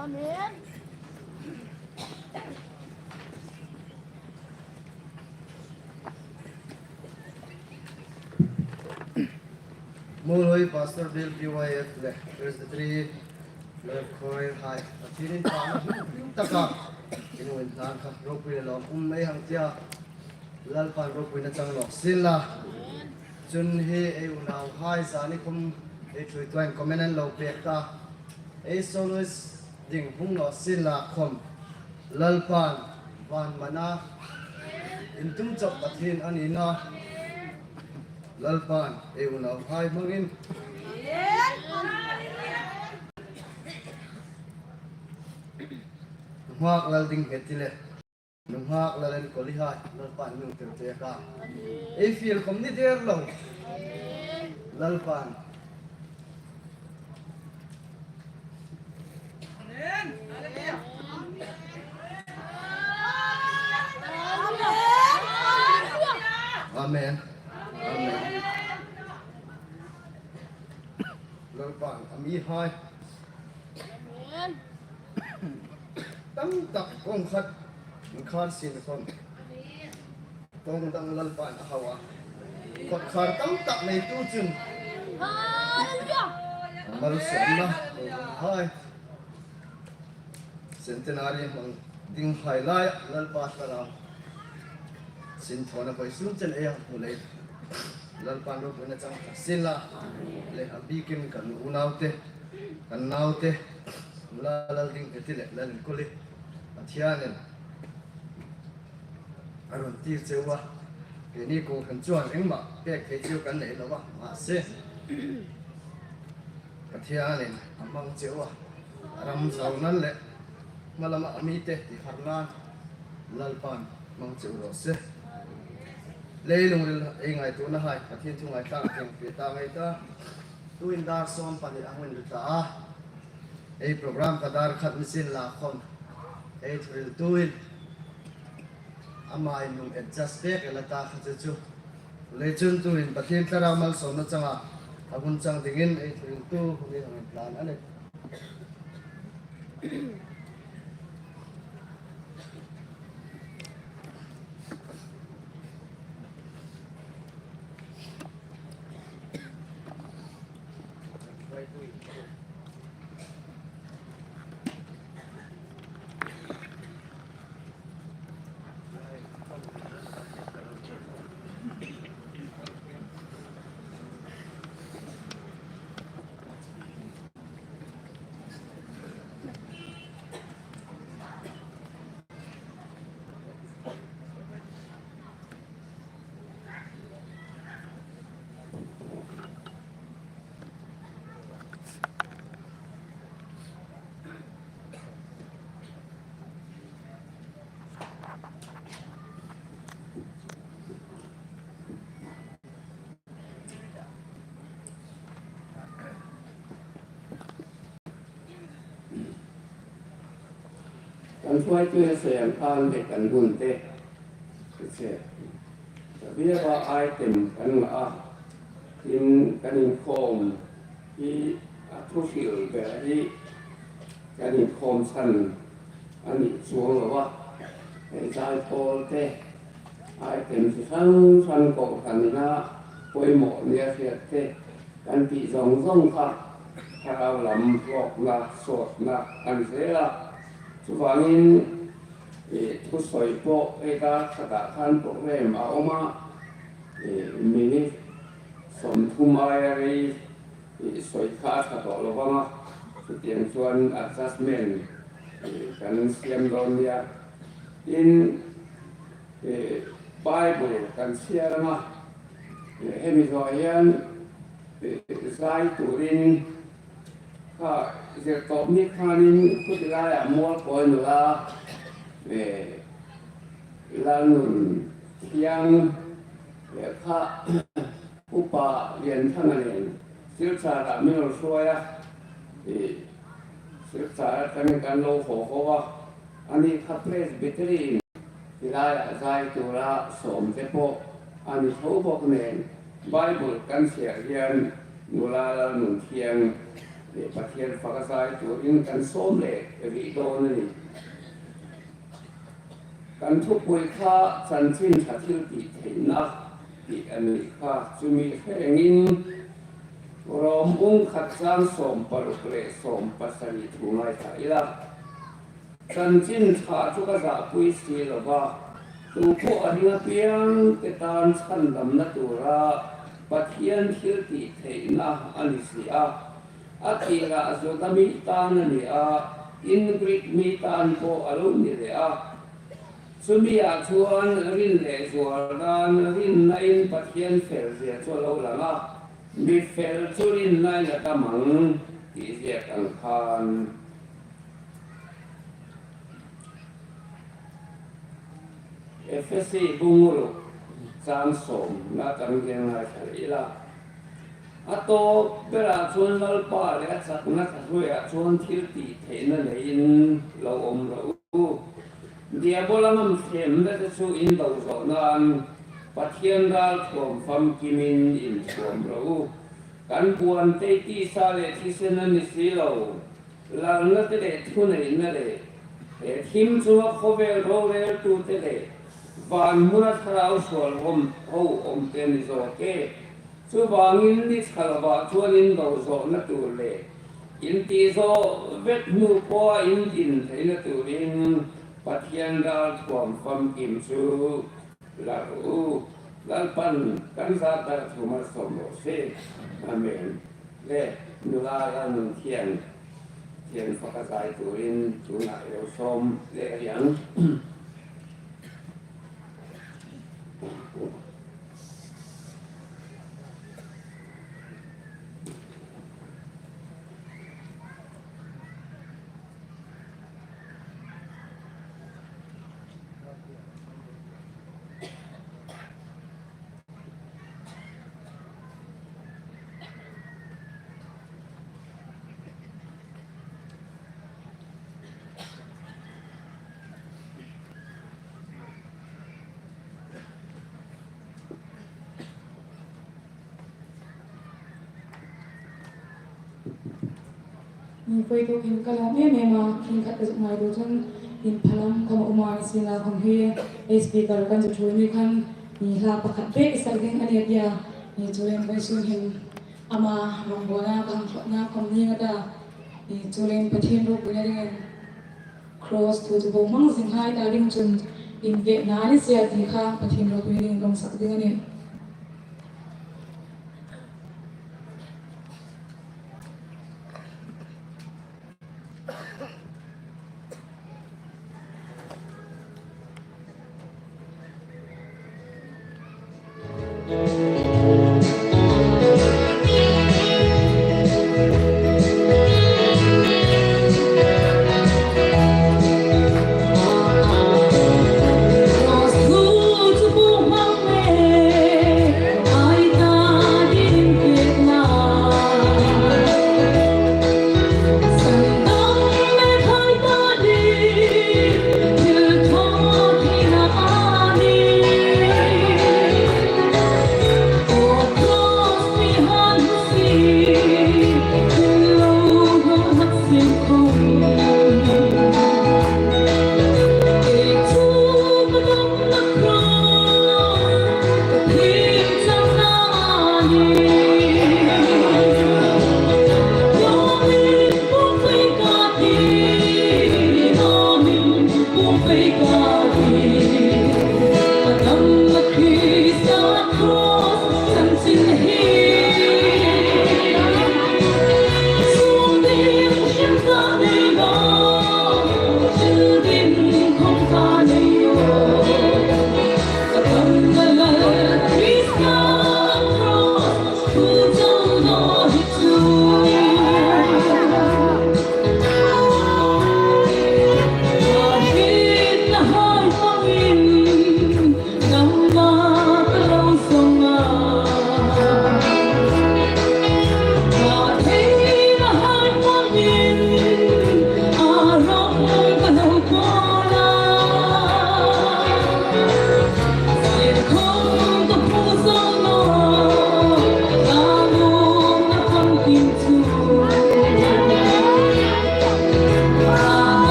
Amen. Muolhoi Pastor Bill P Y F le Presbytery le Choir hai. Pathienin pa taka. Inu in hlan kha ropui le lawm um ei hang tia. Lalpan ropuina chang nawk sienla. Chun hi ei unauhai zani khawm ei ṭhuoituin comment an lo pek ta. Ei soloist ding hung nawk sienla khawm. Lalpan van mana intum chawp Pathien a ni nawh. Lalpan ei unauhai hmangin nunghak lal ding he ti le. Nunghak lal an kawli hai, Lalpan nung tel te ka. Ei fiel khawm ni der lo. Lalpan. Amen. Amen. Lalpan a mihai tam tak kawng khat, in khar sin khom. Kawng dang Lalpan a hau a. Kawtkhar tam tak neitu chun malsawmna hai. Centenary hmang ding hai lai Lalpa thlarau sinthawna vawisun chen ei hmu lei. Lalpan ropuina chang ta sien la. Le a bikin kan unaute, kan naute, la lal ding te ti le lal in kuli. Pathianin a rawn tir cheu a, keini kawng kan chuan engmah pek thei cheu kan nei lo a, mahse, Pathianin a hmang cheu a, a ram zau nan leh hmalama a mite ti har nan Lalpan hmang cheu rawh se. Leilung ril ei ngaituona hai Pathien thu ngaithlak teng pe ta ngai ta. Tuin dar sawm pahnih a hung inri ta a. Ei program kha dar khat ni sin la khom ei thuriltuin ama in nung adjust pek el a ta kha chu chu. Leichun tuin Pathien thlarau malsawmna changa a hun chang dingin ei thuriltu hun ei hang plan a ni. Kan hruaitute seng khan le kan hun te. Che. Biak a item kan ngah a. Tin kan inkhawm hi a thu hril ber hi kan inkhawm chhan a nih chuang lo a. Hei zai pawl te item chi hrang hrang kohranna pawimawh nia hriat te kan tih zawng zawng kha thlarau lam hlawkna, sawtna a ni zel a. Chuvangin, eh, thusawi pawh ei dar khatah khan program a awm a, eh, minute sawmthum aia rei, eh, sawi kha a ṭha tawh lo vang a, chutiang chuan adjustment, eh, kan siam dawn nia. Tin, eh, Bible kan chhiar ang a, eh, hemi zawh hian, eh, zai turin kha zirtawp ni khanin khuti laiah mual pawi nula, eh, Lalnunthiang, eh, kha Upa Lianthanga nen Silchar-ah min lo hruai a, eh, Silchar aṭangin kan lo haw haw a, ani kha Presbytery-in Hi laiah zai tura sawm te pawh a ni tho bawk nen, Bible kan chhiar hian nula Lalnunthiang leh Pathian faka zai turin kan sawm leh rih dawn a ni. Kan thupui kha chanchin ṭha thil tih theihna tih a ni kha, chumi hre rengin Rom bung khat chang sawm paruk leh sawm pasarih thu ngaithla ila. Chanchin ṭha chu ka zahpui si lo va, tu pawh a ding apiang te tan chhandamna tura Pathian thil tih theihna a ni si a. A tih lah Juda mi tan a ni a, tin Greek mi tan pawh a lo ni leh a. Chumi ah chuan rin leh zual dan, rinna in Pathian fel zia chu a lo lang a, mi fel chu rinna in a tam ang tih ziak ang khan. Efesi bung ruk chang sawmna kan gen ngaithla ila. A tawp berah chuan Lalpa leh a chakna ṭha hnuaiah chuan thil tih theihna neiin lo awm rawh u. Diabola ngam thlem vek chu in do zawh nan Pathian ralthuam famkimin inthuam ro u. Kan buan tei tisa le thisen a ni si lo. Lalna te le thuneina le, he thim chunga khawvel roreltu te le, van hmuna thlarau suol hom, ho awm te ni zawk e. Chuvangin ni thla lovah chuan in do zawhna tur le, in tih zawh vek hnu pawha in din theihna turin Pathian ralthuam famkim chu la ru. Lalpan kan zat dar thu malsawm rawh se. Amen. Le, nula Lalnunthiang, thian faka zai turin tunah lo sawm le riang. Ni poi tu in ka lawm em em a, in khat ka zuk ngai tu chun in phalam ka ma uma in sina khawm hi, ei speaker kan zu thu ni khan, ni hla pakhat bek i sak ding a ni a tia, ni chu lem poi sun hin ama rawngbawlna kan thlawpna khawm ni nga ta, ni chu lem Pathian ropuina dingin Cross thu chu bo hmang zing hai ta ding chun in vetna ni sia ti kha Pathian ropuina dingin kan sak ding a ni.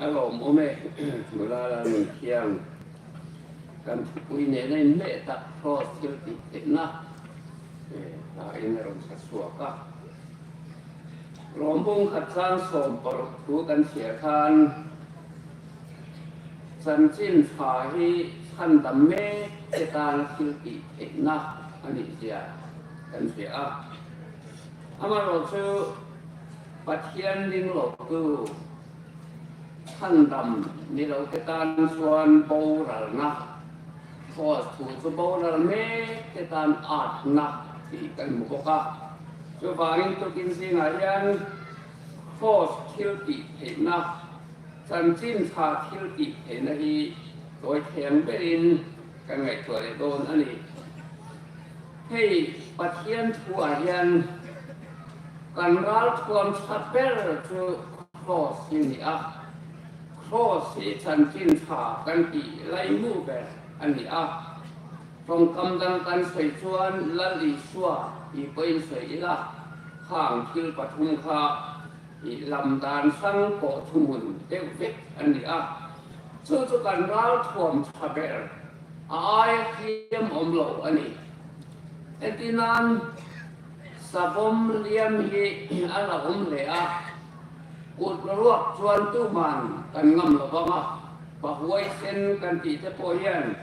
A lawmum e, Mulala nun thiang. Kan thupui nena inhme tak cross thil tih theihna. Eh, ta in a rawn sa suak a. Rom bung khat chang sawm paruk thu kan chhiar khan, chanchin ṭha hi chhandam mek te tan thil tih theihna a nih zia kan hria a. Amaherawhchu Pathian ding lo tu chhandam ni lo te tan chuan boralna, cross thu chu boral mek te tan atna tih kan hmu bawk a. Chuvangin tukin zingah hian cross thil tih theihna, chanchin ṭha thil tih theihna hi tawi theng berin kan ngaihtuah leh dawn a ni. Hei Pathian thuah hian kan ralthuam ṭha ber chu cross hi ni a. Cross hi chanchin ṭha kan tih laimu ber a ni a. Ṭawngkam dang kan sawi chuan Lal Isua tih pawhin sawi ila, khang thil pathum kha i lam dan sang pawh thuhmun deuh vek a ni a. Chu chu kan ralthuam ṭha ber, a aia hliam awm lo a ni. Entinan savawm hliam hi a la awm hle a, kut ruak chuan tuman kan ngam lo vang a, pahuaisen kan tih te pawh hian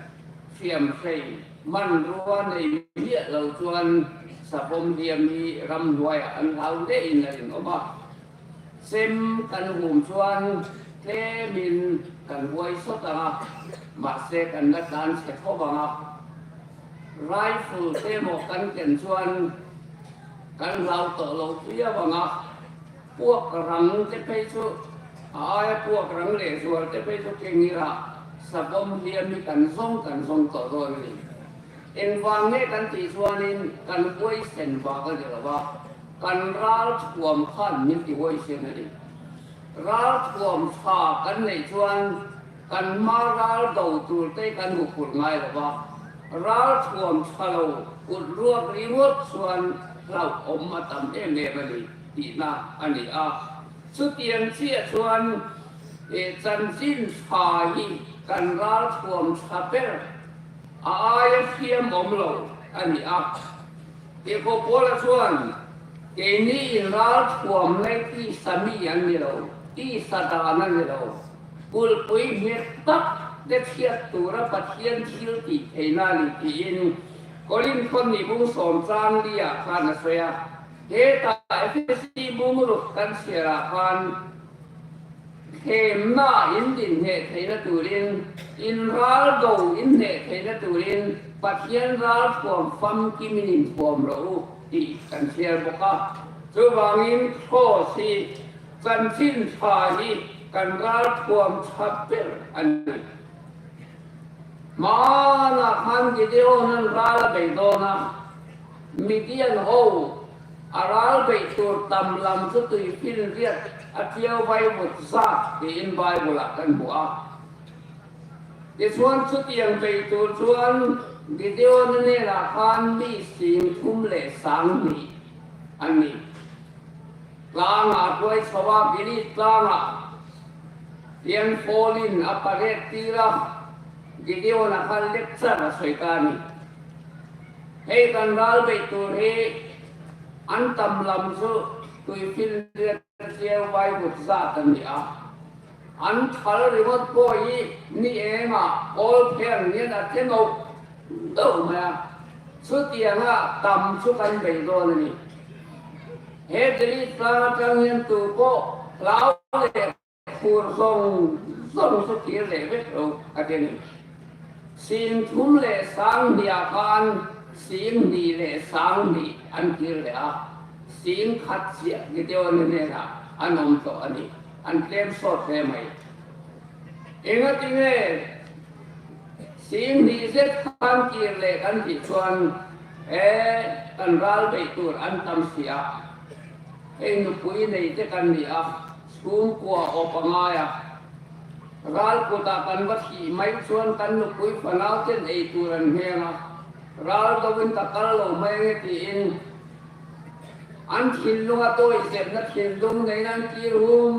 hriam hrei hmanrua nei miah lo chuan savawm hliam hi ramhnuaiah an hlau lein a rinawm a. Sem kan hum chuan tlemin kan huai sawt ang a, mahse kan la tlan chhe tho ang a. Rifle te maw kan ken chuan kan hlau tawh lo viau ang a. Puak rang te phei chu, a aia puak rang leh zual te phei chu keng ila, savawm hliam hi kan zawng, kan zawng tawh dawn a ni. Engvang nge kan tih chuanin kan huaisen bak a ni lo va, kan ralthuam khan min ti huaisen a ni. Ralthuam ṭha kan neih chuan kan hma ral do tur te kan hmu phur ngai lo va, ralthuam ṭha lo kut ruak ringawt chuan hlauhawm a tam em em a ni tihna a ni a. Chutiang chiah chuan, eh, chanchin ṭha hi kan ralthuam ṭha ber, a aia hliam awm lo a ni a. Kekawr Paula chuan, keini in ralthuam nei tisa mi an ni lo, tisa dan an ni lo. Kulhpui hmet tak te chhiat tura Pathian thil tih theihna a ni tiin Korinth hni bung sawm chang li ah khan a sawi a. Hetah Ephesi bung ruk kan chhiarah khan, thlemna in din hneh theihna turin, in ral do in hneh theihna turin, Pathian ralthuam famkim in inthuam rawh u tih kan chhiar bawk a. Chuvangin cross hi, chanchin ṭha hi kan ralthuam ṭha ber a ni. Hmana khan Gideon-an ral a bei dawn a, Midian ho a ral bei tur tam lam chu tuifinriat a tiau vai vut zat tiin Bible-ah kan hmu a. Tichuan chutiang bei tur chuan Gideon-a hnenah khan mi sing thum leh sang hnih an ni. Tlangah a hruai chho a, Gilead tlangah hian Paul-in a paret tir a, Gideon-a khan lecture a sawi ta a ni. Hei kan ral bei tur hi an tam lam chu tuifinriat tiau vai vut zat an ni a. An thal ringawt pawh hi ni eng a, kawl pheng hian a tle no deuh mai a. Chutianga tam chu kan bei dawn a ni. He Gilead tlâng aṭang hian tu pawh hlau leh phur zawng zawng chu kir leh vek ro a ti a ni. Sing thum leh sang hnih ah khan sing hnih leh sang hnih an kir leh a, sing khat chiah Gideon-a hnenah an awm tawh a ni, an tlem sawt hle mai. Engatinge Sing hni zet khan kir le kan tih chuan, e, kan ral bei tur an tam si a. Hei nupui nei te kan ni a, chhungkua awp a ngai a. Ral kutah kan va thih mai chuan kan nupui fanau ten ei tur an hmeng a. Ral dovin ka kal lo mai nge tiin an thinlunga tawi zepna thinlung neiin an kir hum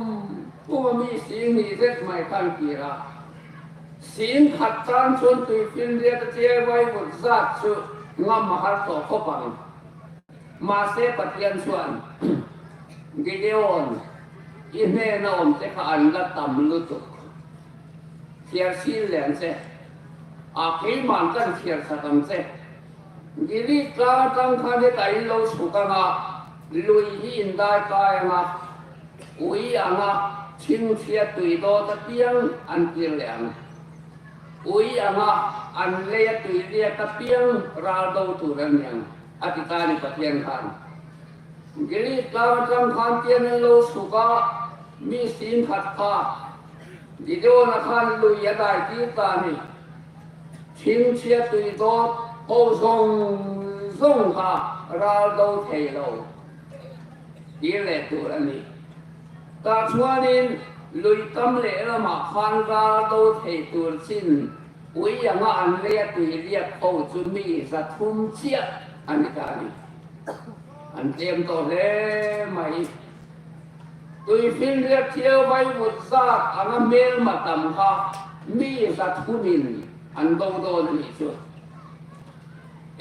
hum a, mi sing hni zet mai khan kir a. Sing khat tan chuan tuifinriata chiai vaivut zat chu ngam a har tawh khawp ang. Mahse, Pathian chuan, Gideon, i hnena awm te kha an la tam lutuk. Thiar sin leh ang che. A, keiman kan thiar sak ang che. Gilead tlang aṭang khan heta in lo chhuk ang a, lui hi in dai kai ang a, ui ang a, thingchhia tui dawt apiang an kir leh ang. Ui ang a, an leia tui liak apiang ral do tur an ni ang, a ti ta ni Pathian khan. Gilead tlang aṭang khan tiang an lo chhuk a, mi sing khat kha Gideona khan lui a dai tir ta ni. Thingchhia tui dawt ho zawng zawng kha ral do thei lo. Tir leh tur a ni. Tah chuanin lui tam leh lamah khan ral do thei tur chin ui anga an leia tui liak ho chu mi za thum chiah a ni ta ni. An tlem tawh hle mai. Tuifinriat chiai vaivut zat anga hmelma tam kha mi za thumin an do dawn a nih chu.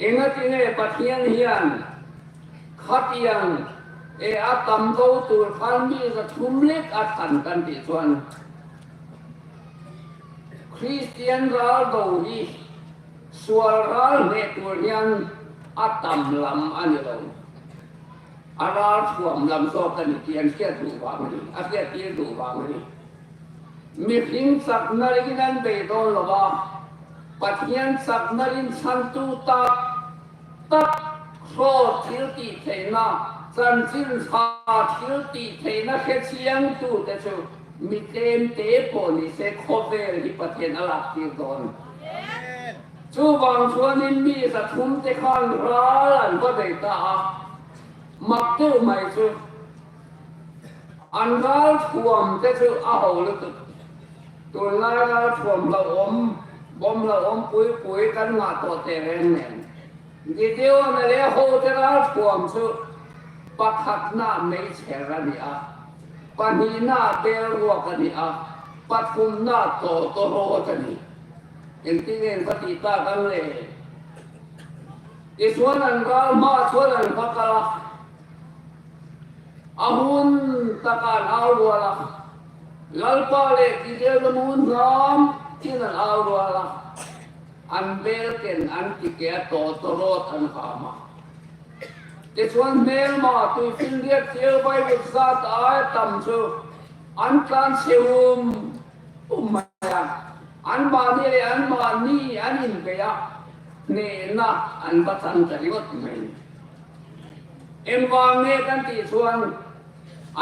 Engatinge Pathian hian khatiang e a tam do tur khan mi za thum lek a ṭan kan tih chuan, Kristian ral do hi sual ral hneh tur hian a tam lam a ni lo. A ral thuam lam zawk a ni tih an hriat duh vang a ni, a hriat tir duh vang a ni. Mihring chakna ringin an bei dawn lo a, Pathian chakna rinchhantu tak tak, hraw thil tih theihna, chanchin ṭha thil tih theihna hre chiangtute chu mi tlem te pawh ni se, khawvel hi Pathian a lak tir dawn. Chuvang chuanin mi za thum te khan ral an va bei ta a, mak deuh mai chu. An ral thuam te chu a ho lutuk. Tunlai ral thuam hlauhawm, bawm hlauhawm pui pui kan ngah tawh teh reng nen. Gideona le a ho te ral thuam chu pakhatna meichher a ni a, pahnihna bel ruak a ni a, pathumna tawtawrawt a ni. Engtin nge ka tih tak ang le? Tichuan an ral hma chuan an va kal a. A hun taka an au rual a. Lalpa leh Gideona hmun hnam tiin an au rual a. An bel ken an ti ke a, tawtawrawt an kham a. Tichuan hmelma tuifinriat chiai vaivut zat a tam chu an tlan se hum hum mai a. Anmahni leh anmahni an inbei a, hnehna an va chang ta ringawt mai. Engvang nge kan tih chuan,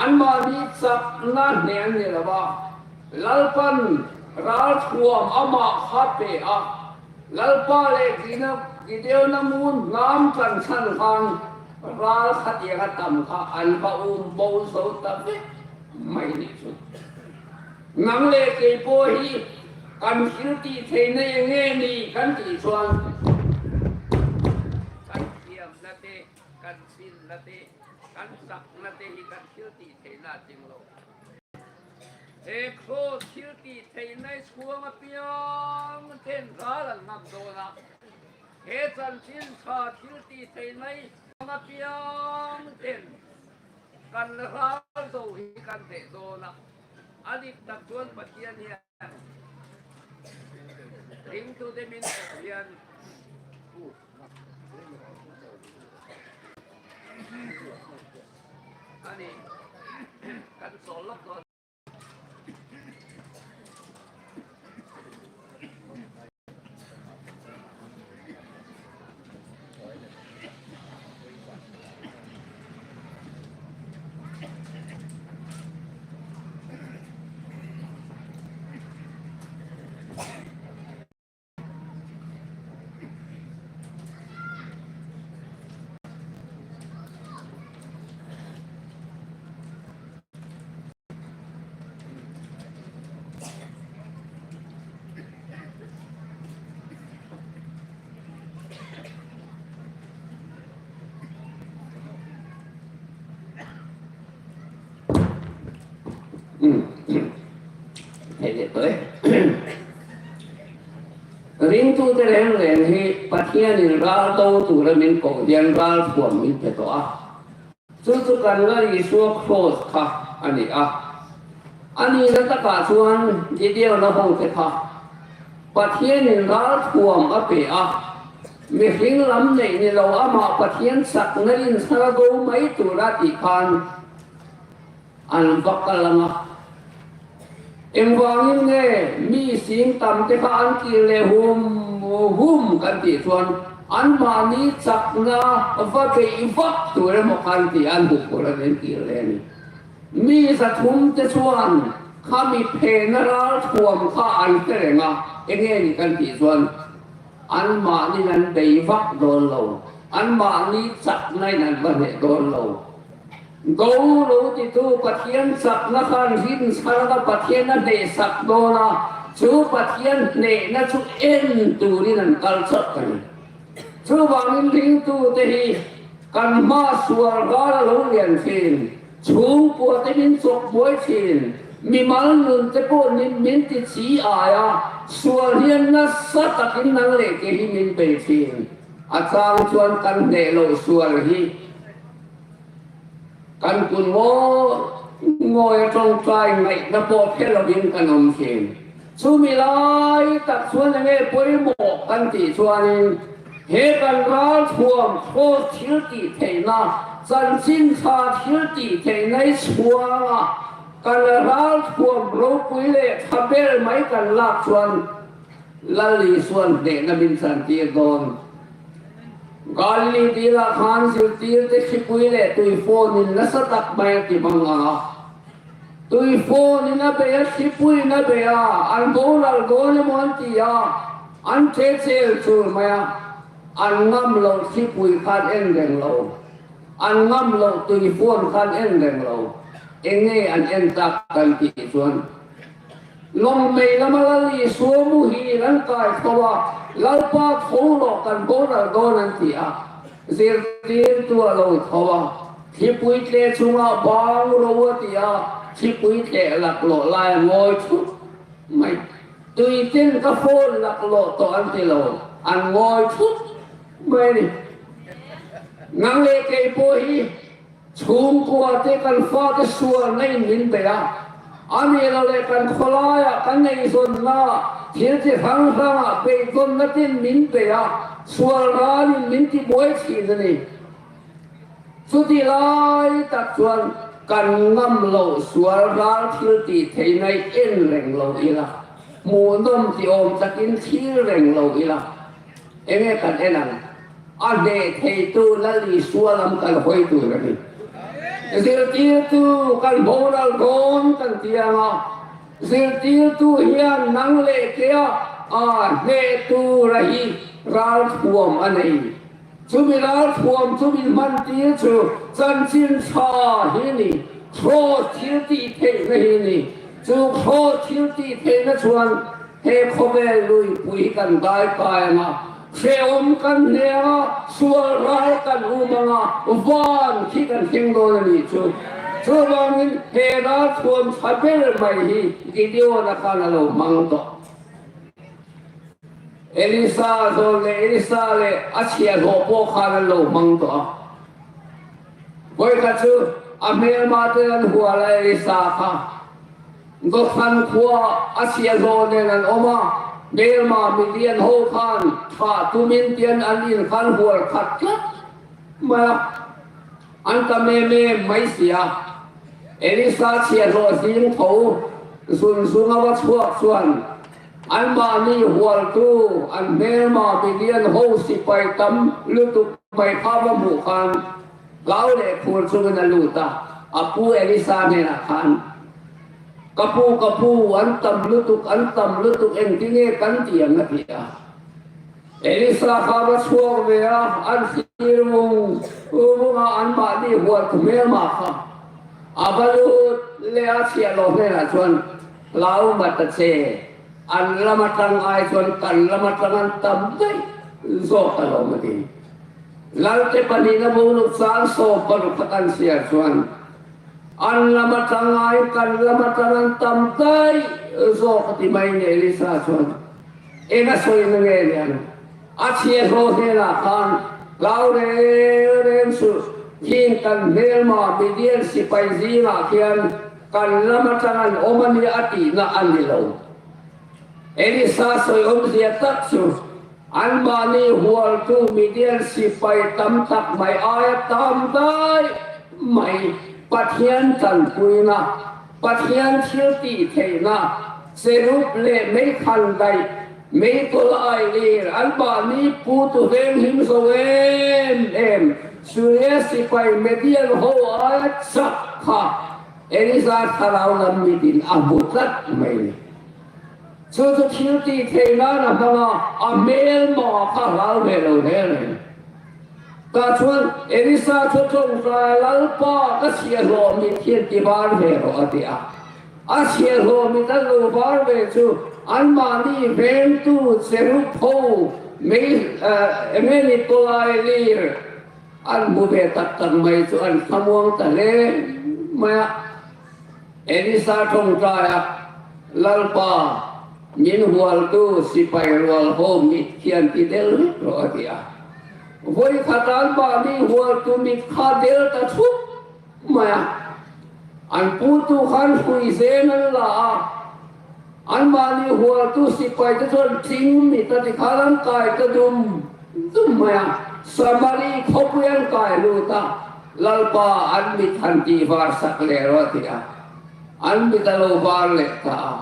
anmahni chakna hneh an ni lo va. Lalpan ral thuam amah kha pe a, Lalpa leh Gide-, Gideona hmun hnam ṭanchhan khan ral khatianga tam kha an va um bo zo ta vek mai ni chu. Nang leh kei pawh hi kan thil tih theihna eng nge ni kan tih chuan, kan thiamna te, kan sinna te, kan sakna te hi kan thil tih theihna a ching lo. He cross thil tih theihna hi chhuang apiang ten ral an ngam dawn a. He chanchin ṭha thil tih theihna hi chhuang apiang ten kan ral zo hi kan hneh dawn a. A dik tak chuan Pathian hian ringtute min tawh hian a ni, kan sawl lawk dawn. thei le tawh. Ringtute reng reng hi Pathianin ral do tura min ko hian ral thuam min pe tawh a. Chu chu kan Lal Isua cross kha a ni a. A nihna takah chuan Gideona ho te kha Pathianin ral thuam a pe a. Mihring lam neih ni lo, amah Pathian sakna in sara go mai tura tih khan an va kal ang a. Engvangin nge mi sing tam te kha an kir le hum hum kan tih chuan anmahni chakna va beih vak tur emaw kan tih an hmuh tur an en kir le a ni. Mi za thum te chuan kha mi phena ral thuam kha an fe reng a, enge ni kan tih chuan anmahni an beih vak dawn lo, anmahni chakna in an va hneh dawn lo. Go lo titu Pathian chakna khan rin chhar a, Pathian a hneh sak dawn a, chu Pathian hnehna chu en turin an kal chawt a ni. Chuvangin ringtute hi kan hma sual ral a lo lian ṭhin, chhungkua te min chawk buai ṭhin, mimal nun te pawh min, min ti chi ai a, sual hian nasa takin nang leh kei hi min pe ṭhin. A chang chuan kan hneh loh sual hi kan kun ngawi ngawi a, ṭawngṭai ngaihna pawh phe lovin kan awm ṭhin. Chumi lai tak chuan enge pawimawh kan tih chuanin, he kan ral thuam, cross thil tih theihna, chanchin ṭha thil tih theihna i chhuanga kan ral thuam ropui leh ṭha ber mai kan lak chuan Lal Isuan hnehna min chantir dawn. Galili dila khan zirtirte thlipui leh tuifawnin nasa tak mai a ti mang a. Tuifawnin a bei a, thlipuiin a bei a, an boral dawn emaw an ti a, an ṭe chel chul mai a, an ngam lo thlipui khan en reng lo, an ngam lo tuifawn khan en reng lo. Enge an en tak kan tih chuan, lawng mei lama Lal Isua mu hi an kai tho a, Lalpa, tho rawh, kan boral dawn an ti a. Zirtirtu a lo tho a, thlipui tle chunga bang ro a ti a, thlipui tle laklawh lai a ngawi thut mai. Tuiten ka phone laklawh tawh an ti lo, an ngawi thut mai ni. Nang leh kei pawh hi chhungkua te kan fate sualna in min bei a, a ni lo leh kan khawlaia kan eizawnna thil chi hrang hranga beizawnna tin min bei a, sual ralin min ti buai ṭhin a ni. Chuti lai tak chuan kan ngam lo sual ral thil tih theihna i en reng lo ila, hmuhnawm ti awm takin thlir reng lo ila, enge kan en ang? A hneh theitu Lal Isua lam kan hawi tur a ni. Zirtirtu kan boral dawn kan ti ang a, zirtirtu hian nang leh kei a, a hneh tura hi ral thuam a nei. Chumi ral thuam chu min hman tir chu chanchin ṭha hi ni, cross thil tih theihna hi ni. Chu cross thil tih theihna chuan he khawvel luipui hi kan dai kai ang a, hrehawm kan hne ang a, sual ral kan um ang a, van khi kan thleng dawn a nih chu. Chuvangin he ral thuam ṭha ber mai hi Gideona khan a lo hmang tawh. Elisa zawng leh Elisa leh a chhiahhlawh pawh khan an lo hmang tawh a. Vawi khat chu a hmelma te an hual a, Elisa kha Dothan khua a chhiahhlawh nen an awm a, hmelma Midian ho khan ṭha tumin tian an in khan hual khat tlat mai a. An tam em em mai si a. Elisa chhiahhlawh zing tho zun zunga va chhuak chuan anmahni hualtu an hmelma Midian ho sipai tam lutuk mai kha va hmuh khan, hlau leh phur chungin a lut a, a pu Elisa hnenah khan, "Ka pu, ka pu, an tam lutuk, an tam lutuk, engtin nge kan tih ang?" a ti a. Elisa kha va chhuak ve a, an thlir vung vung a, anmahni hualtu hmelma kha a va lut leh a chhiahhlawh hnenah chuan, "Hlau mat a che, an lam aṭang ai chuan kan lam aṭang an tam daih zawk alawm," a ti. Lalte pahnihna bung ruk chang sawm paruk kha kan chhiar chuan, "An lam aṭang ai, kan lam aṭang an tam daih zawk a ti mai ni Elisa chuan. Eng a sawina nge ni ang? A chhiahhlawh hnena khan, "Hlau reng reng suh, hieng kan hmelma Midian sipai zingah khian kan lam aṭang an awm a nia," a tihna a ni lo. Elisa sawi awmzia tak chu, anmahni hualtu Midian sipai tam tak mai aia tam dai mai, Pathian ṭanpuina, Pathian thil tih theihna, cherub leh meikhandaih, meikawlai lir, anmahni putu veng him zo em em, Suria sipai Midian ho aia chak kha, Elisa thlarau lam mitin a hmu tlat mai ni. Chu chu thil tih theihna a hmang a, a hmelma kha hlau ve lo hle a ni. Tah chuan Elisa chu ṭawngṭai, "Lalpa, ka chhiahhlawh mit hi an ti var ve rawh," a ti a. A chhiahhlawh mit an lo var ve chu, anmahni vengtu cherub ho, mei, eh, eng nge ni, tawlai lir an hmu ve tak tak mai chu an thlamuang ta hle mai a. Elisa ṭawngṭaia, "Lalpa, min hualtu sipai rual ho mit hi an ti del rawh," a ti a. Vawi khat anmahni hualtu mit kha del ta thup mai a. An putu khan hrui zeng an la a. Anmahni hualtu sipai te chuan tling mit a ti kha an kai ta dum dum mai a. Samari khawpui an kai lut a. "Lalpa, an mit han tih var sak leh rawh," a ti a. An mit a lo var leh ta a.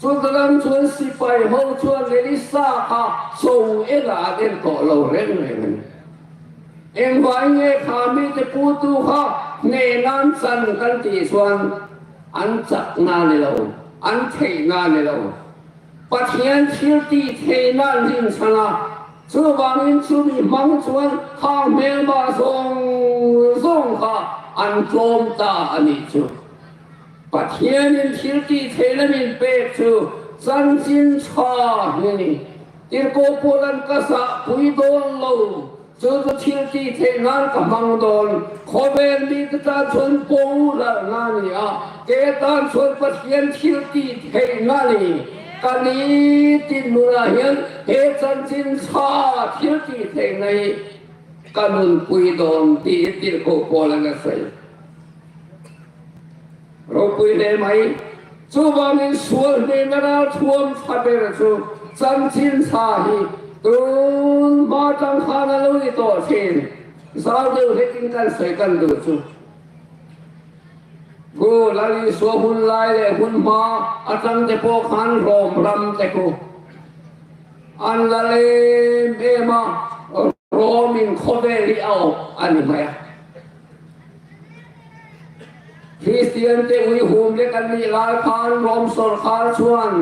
Chuta lam chuan sipai ho chuan Elisa kha chaw ela an en tawh lo reng reng a ni. Engvangin nge kha mite putu kha hnehna an chan kan tih chuan an chakna ni lo, an theihna ni lo. Pathian thil tih theihna an hring chhan a. Chuvangin chu mi hmang chuan kha hmelma zawng zawng kha an tlawm ta a nih chu. Pathianin thil tih theihna min pek chu chanchin ṭha hi a ni. Tirhkoh Paulan kasah pui dawn lo. Chu chu thil tih theihna ka hmang dawn. Khawvel mite tan chuan boral a ni a. Kei tan chuan Pathian thil tih theihna ni. Ka ni tin nunah hian he chanchin ṭha thil tih theihna hi ka nunpui dawn tiin Tirhkoh Paulan a sawi. Ropui hle mai. Chuvangin sual hnena ralthuam ṭha ber chu chanchin ṭha hi tun hma ṭang khan a lo ni tawh ṭhin. Zau deuh hlekin kan sawi kan duh chu. Khu Lal Isua hun lai leh hun hma aṭang te pawh khan Rom ram te khu an lal em em a, Rom-in khawvel hi a awp a ni mai a. Kristian te uihum lek an nih lai khan Rom sawrkar chuan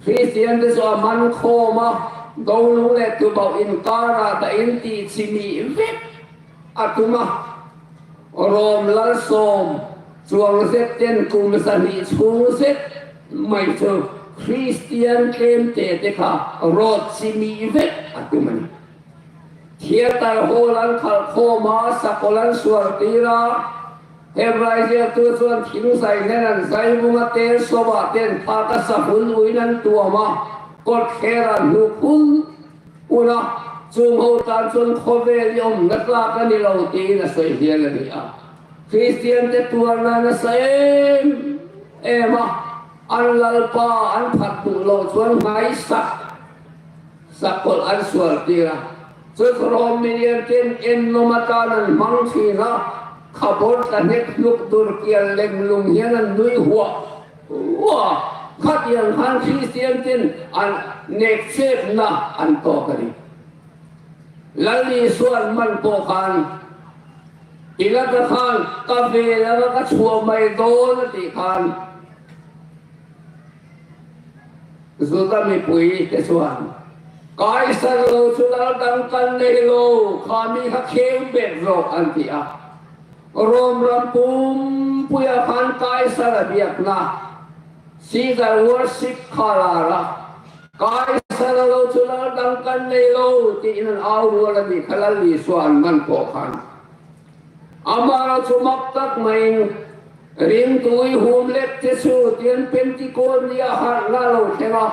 Kristian te chu a man khawm a, do lung leh tubauh inkara ta in tih chimih vek a tum a. Rom lal sawm chuang zet ten kum zahnih chhung zet mai chu Kristian tlem te te kha rawt chimih vek a tum a ni. Theatre hall an khalh khawm a, sakawr an sual tir a, Hebrai ziaktu chuan thing zai nen an zai vung a, tel sova ten phak a, savun uin an tuam a, kawtthler an hnuk hun hun a, chung ho tan chuan khawvel hi awmna tlak a ni lo tiin a sawi hial a ni a. Kristian te tuarna nasa em em a, an Lalpa an phat duh lo chuan ngaisak sakawr an sual tir a. Chu Rom mi lian ten en lawm atan an hmang ṭhin a, khabawr tla hnek hnuk dur kial lem lung hian an nui huah huah. Khatiang khan Kristian ten an nek chepna an tawk a ni. Lal Isua an man pawh khan, Pilata khan, "Ka vel anga ka chhuah mai dawn," a tih khan, Juda mipui te chuan, "Kaisar lo chu lal dang kan nei lo, kha mi kha kheu bet rawh," an ti a. Rom ram pumpuia khan Kaisara biakna, Caesar worship kha lar a, "Kaisara lo chu lal dang kan nei lo," tiin an au rual a ni kha, Lal Isua an man pawh khan. Amah chu mak tak maiin Ringtu uihum lek te chu tieng Pentecost nia harna lo thleng a,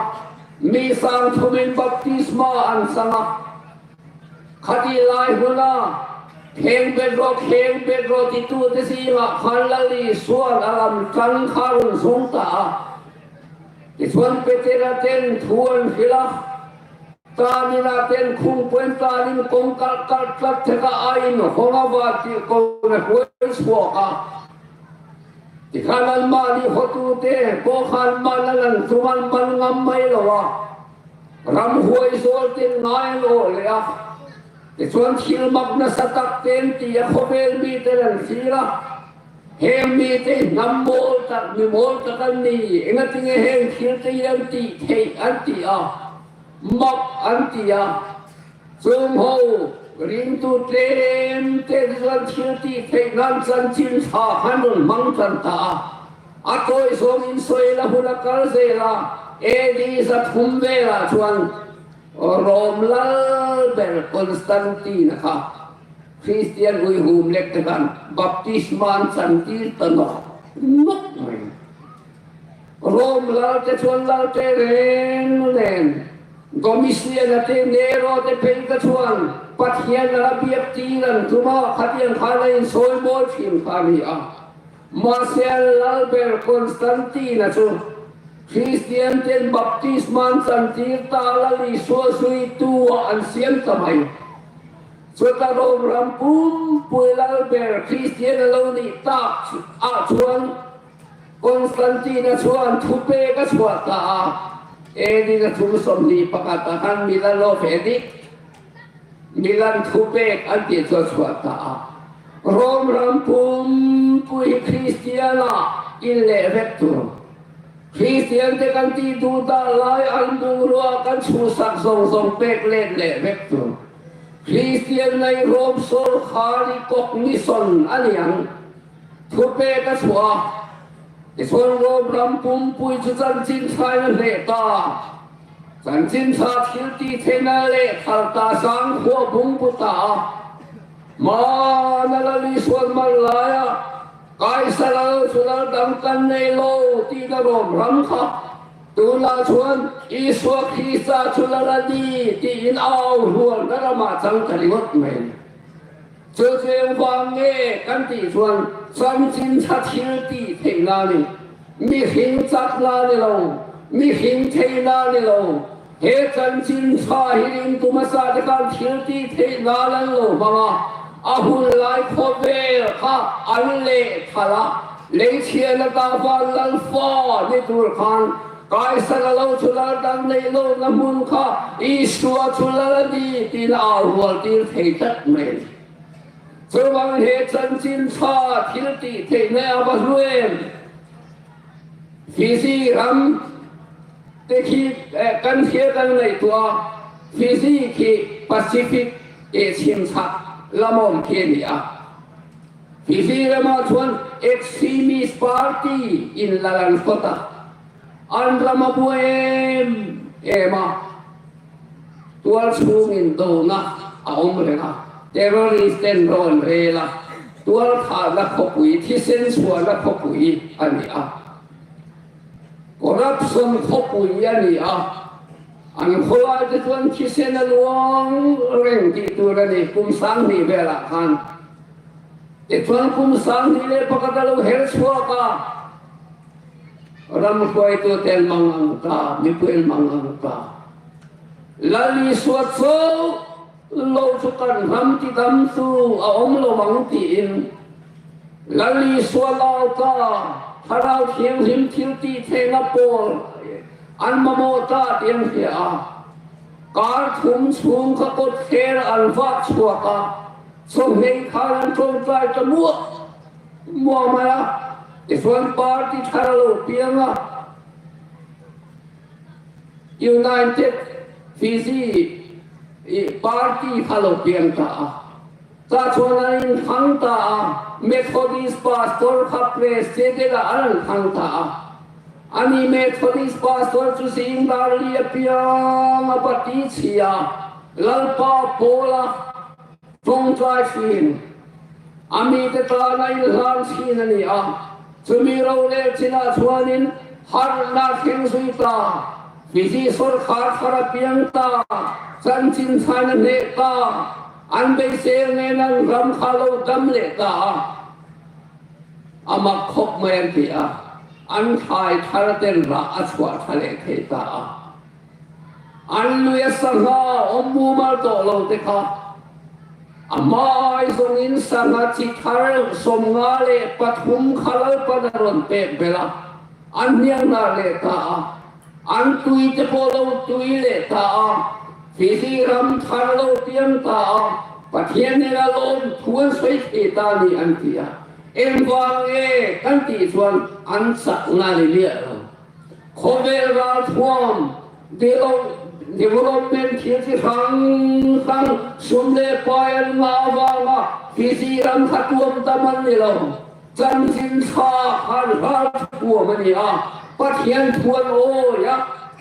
mi sang thumin baptisma an chang a. Khati lai huna, "Kheng bet rawh, kheng bet rawh," titu te zinga khan Lal Isuan a lam chang kha run zung ta a. Tichuan Petera ten thu an hril a. Tanin a ten khung puen tanin kawng kalh kalh tlat thek a, a inhawng a, va ti kona hruai chhuak a. Tikhan anmahni hawtute, kawng khan man an an tum an man ngam mai lo a. Ramhuai zawl ten ngai lo le a. Tichuan thil mak nasa tak ten ti a khawvel miten an fiel a. Heng mite hnam mawl tak, mi mawl tak an ni, engatinge heng thil te hi an tih theih an ti a. Mak an ti a. Chuong ho, ringtu tlem te chuan thil tih theih nan chanchin ṭha khan rawn hmang ṭan ta a. A tawi zawngin sawi la hun a kal zel a, A D za thum velah chuan Rom lal ber Constantine kha Kristian uihum lek te khan baptisma an chantir ta nawk nawk mai. Rom lal te chuan lal te reng nen, Domitian a te Nero te pei te chuan Pathian a la biak tir an tum a, khatiang khan a insawimawi ṭhin kha a ni a. Mahse, lal ber Constantine-a chu Kristian ten baptisma an chantir ta, Lal Isua zuitu-ah an siam ta mai. Chuta Rom ram pumpui lal ber Kristian a lo nih tak chu, ah chuan Constantine-a chuan thupek a chhuah ta a. A D za thum sawmhnih pakhat a khan Milano Edict, Milan thupek an tih chu a chhuah ta a. Rom ram pumpui hi Kristiana inleh vek tur, Kristian te kan tih duh dah lai an bungrua kan chhuhsak zawng zawng pek let leh vek tur, Kristian nei Rom sawrkar hi cognition a ni ang. Thupek a chhuah a. Tichuan Rom ram pumpui chu chanchin ṭha in a hleh ta. Chanchin ṭha thil tih theihna leh thal ta sang khua bung pu ta a. Hmana Lal Isuan hmang laia, Kaisara chu lal dang kan nei lo, tihna Rom ram kha. Tunah chuan Isua Krista chu lal a ni, tiin au hlualna ramah chang ta ringawt mai. Chu chu engvang nge kan tih chuan, chanchin ṭha thil tih theihna ni, mihring chatna ni lo, mihring theihna ni lo. He chanchin ṭha hi ringtu hmasa te khan thil tih theihna an lo hmang a, a hun lai khawvel kha an leh thal a, leichhiatna ta van lal fa ni tur khan, Kaisara lo chu lal dang nei lo na hmun kha, Isua chu lal a ni, tiin a au hlual tir thei tlat mai. Chuvang he chanchin ṭha thil tih theihna a va hlu em. Fiji ram te khi, eh, kan hria kan ngaihtuah a, Fiji khi Pacific, eh, chhim ṭha lam awm khi a ni a. Fiji rama chuan extremist party in lal an fawt a. An ram a buai em em a. Tualchhung indona a awm reng a, terrorist ten rawn rel a, tualthahna khawpui, thisen chhuahna khawpui a ni a, corruption khawpui a ni a. An khawlai te chuan thisen a luang reng tih tur a ni, kum sang hnih velah khan. Tichuan kum sang hnih leh pakhat a lo her chhuak a, ram hruaitute an mangang ta, mipui an mangang ta. Lal Isua chauh lo chu kan ram tidamtu a awm lo mang tiin, Lal Isua lau ta, Thlarau Thianghlim thil tih theihna pawl an mamawh ta tih an hria a. Kar thum chhung kha kawtthler an vak chhuak a, chawhmeh khan an ṭawngṭai ta muah muah mai a. Tichuan party thar a lo piang a, United Fiji Party kha lo piang ta a. Tah chuan an inthlang ta a, Methodist pastor kha president-ah an thlang ta a. Ani Methodist pastor chu zing dar li apiang a party chhia, Lalpa pawla ṭawngṭai ṭhin, a mite tlana inhlan ṭhin a ni a. Chu mi ro le china chuanin harna thleng zui ta, Fiji sawrkar thar a piang ta, chanchin thain a hneh ta, an beisei ngeiin an ram kha lo dam leh ta a. A mak khawp mai an ti a, an thlai thar ten rah a chhuah ṭha leh thei ta a. An lui a sangha awm mumal tawh lo te kha, a hma zawngin sangha chi thar sawmnga le pathum kha Lalpan a rawn pek bel a, an hniang hnar leh ta a, an tui te pawh lo tui leh ta a, Fiji ram thar lo piang ta a, Pathian nena lawmthu an sawi thei ta ni an ti a. Engvang nge kan tih chuan an chakna ni miah lo. Khawvel ralthuam, delo-, development thil chi hrang hrang, sum le pai an ngah avanga Fiji ram kha tuam tam an ni lo. Chanchin ṭha khan ralthuam a ni a, Pathian thu an awi a,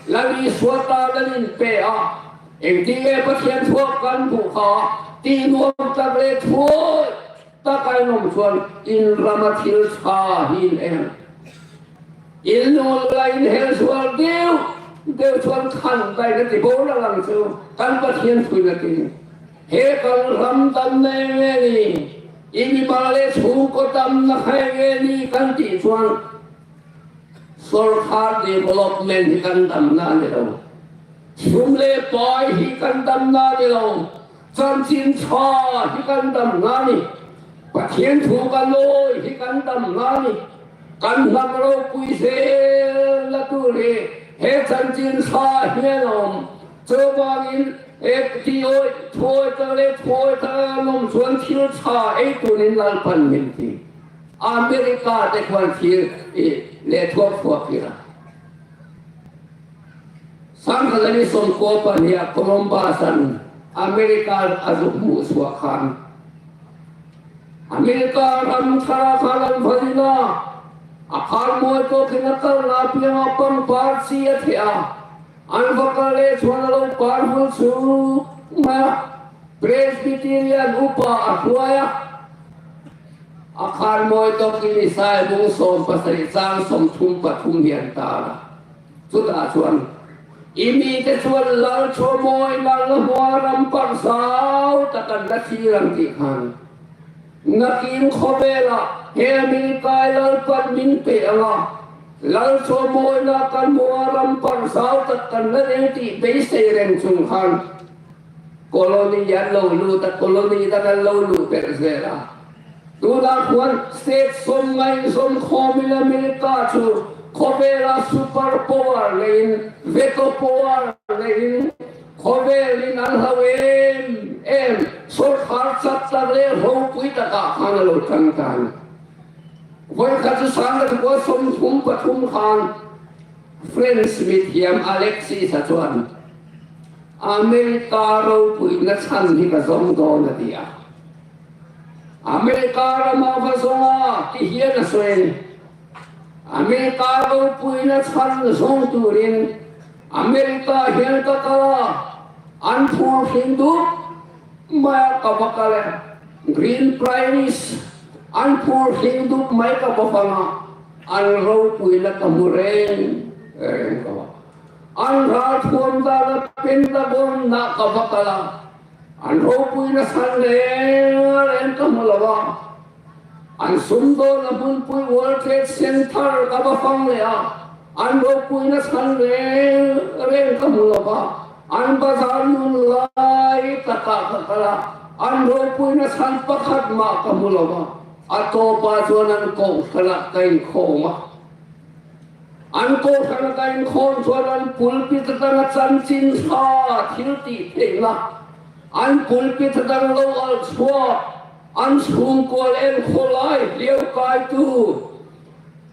Lal Isua tan an inpe a, engtin nge Pathian thu kan hmu kha, tih nuam tak le thuawi tak a awm chuan in rama thil ṭha hi in en. In nu la in hel zual deuh deuh chuan khandaina ti bo la lang chu kan Pathian thuin a ti. He kan ram damna nge ni, i mimal le chhungkaw damna kha nge ni kan tih chuan, sawrkar development hi kan damna ni lo. Sum le pai hi kan damna ni lo. Chanchin ṭha hi kan damna ni. Pathian thu kan awi hi kan damna ni. Kan hnam ropui zelna tur hi he chanchin ṭha hian a awm. Chuvangin, e, ti awi, thuawi tak le thuawi tak a awm chuan thil ṭha ei turin Lalpan min ti. America te khuan thil, e, le thuak thuak ila. Sangkhat le ni sawmkua pahnih a Columbus-an America a zuk hmuh chhuah khan, America ram thara khan an va ding a, a khan mawi tawkin a kalna pianga pangpar chi a theh a, an va kal le chuan a lo par hul chu ma Presbyterian upa a hruai a. A khan mawi tawkin Isai bung sawm pasarih chang sawmthum pathum hian tar a. Chutah chuan, i mite chuan lal chawimawina la hmuh a, ram park zau tak an la thlir ang tih khan. Nakin khawvela he America-i Lalpan min pe anga, lal chawimawina kan hmuh a, ram park zau tak kan la nei tih beisei reng chung khan. Colony an lo lut a, colony dang an lo lut ber zel a. Tuna khuan state sawmnga inzawm khawmin America chu khawvela super power leiin, veto power leiin, khawvelin an hlau em em, sawrkar chak tak le ropui takah khan a lo ṭang ta a ni. Vawi khat chu sangkhat kua sawmthum pathum khan French mithiam Alexis-a chuan America ropuina chhan hi ka zawng dawn a ti a. America rama va zawng a ti hian a sawi a ni. America ropuina chhan zawng turin America hian ka kal a, an phur hring dup mai ka va kal a, Green Prairies an phur hring dup mai ka va fang a, an ropuina ka hmu reng reng ka va. An ralthuam dana Pentagon-ah ka va kal a, an ropuina chhan reng reng ka hmu lo a. An sumdawnna hmunpui World Trade Center ka va fang leh a, an ropuina chhan reng reng ka hmu lo va. An bazar nun lai takah ka kal a, an ropuina chhan pakhat mah ka hmu lo va. A tawpa chuan an kohhranah ka inkhawm a. An kohhranah ka inkhawm chuan an pulpit atanga chanchin ṭha thil tih theihna, an pulpit atang lo alh chhuah, an chhungkua le an khawlai hliau kaitu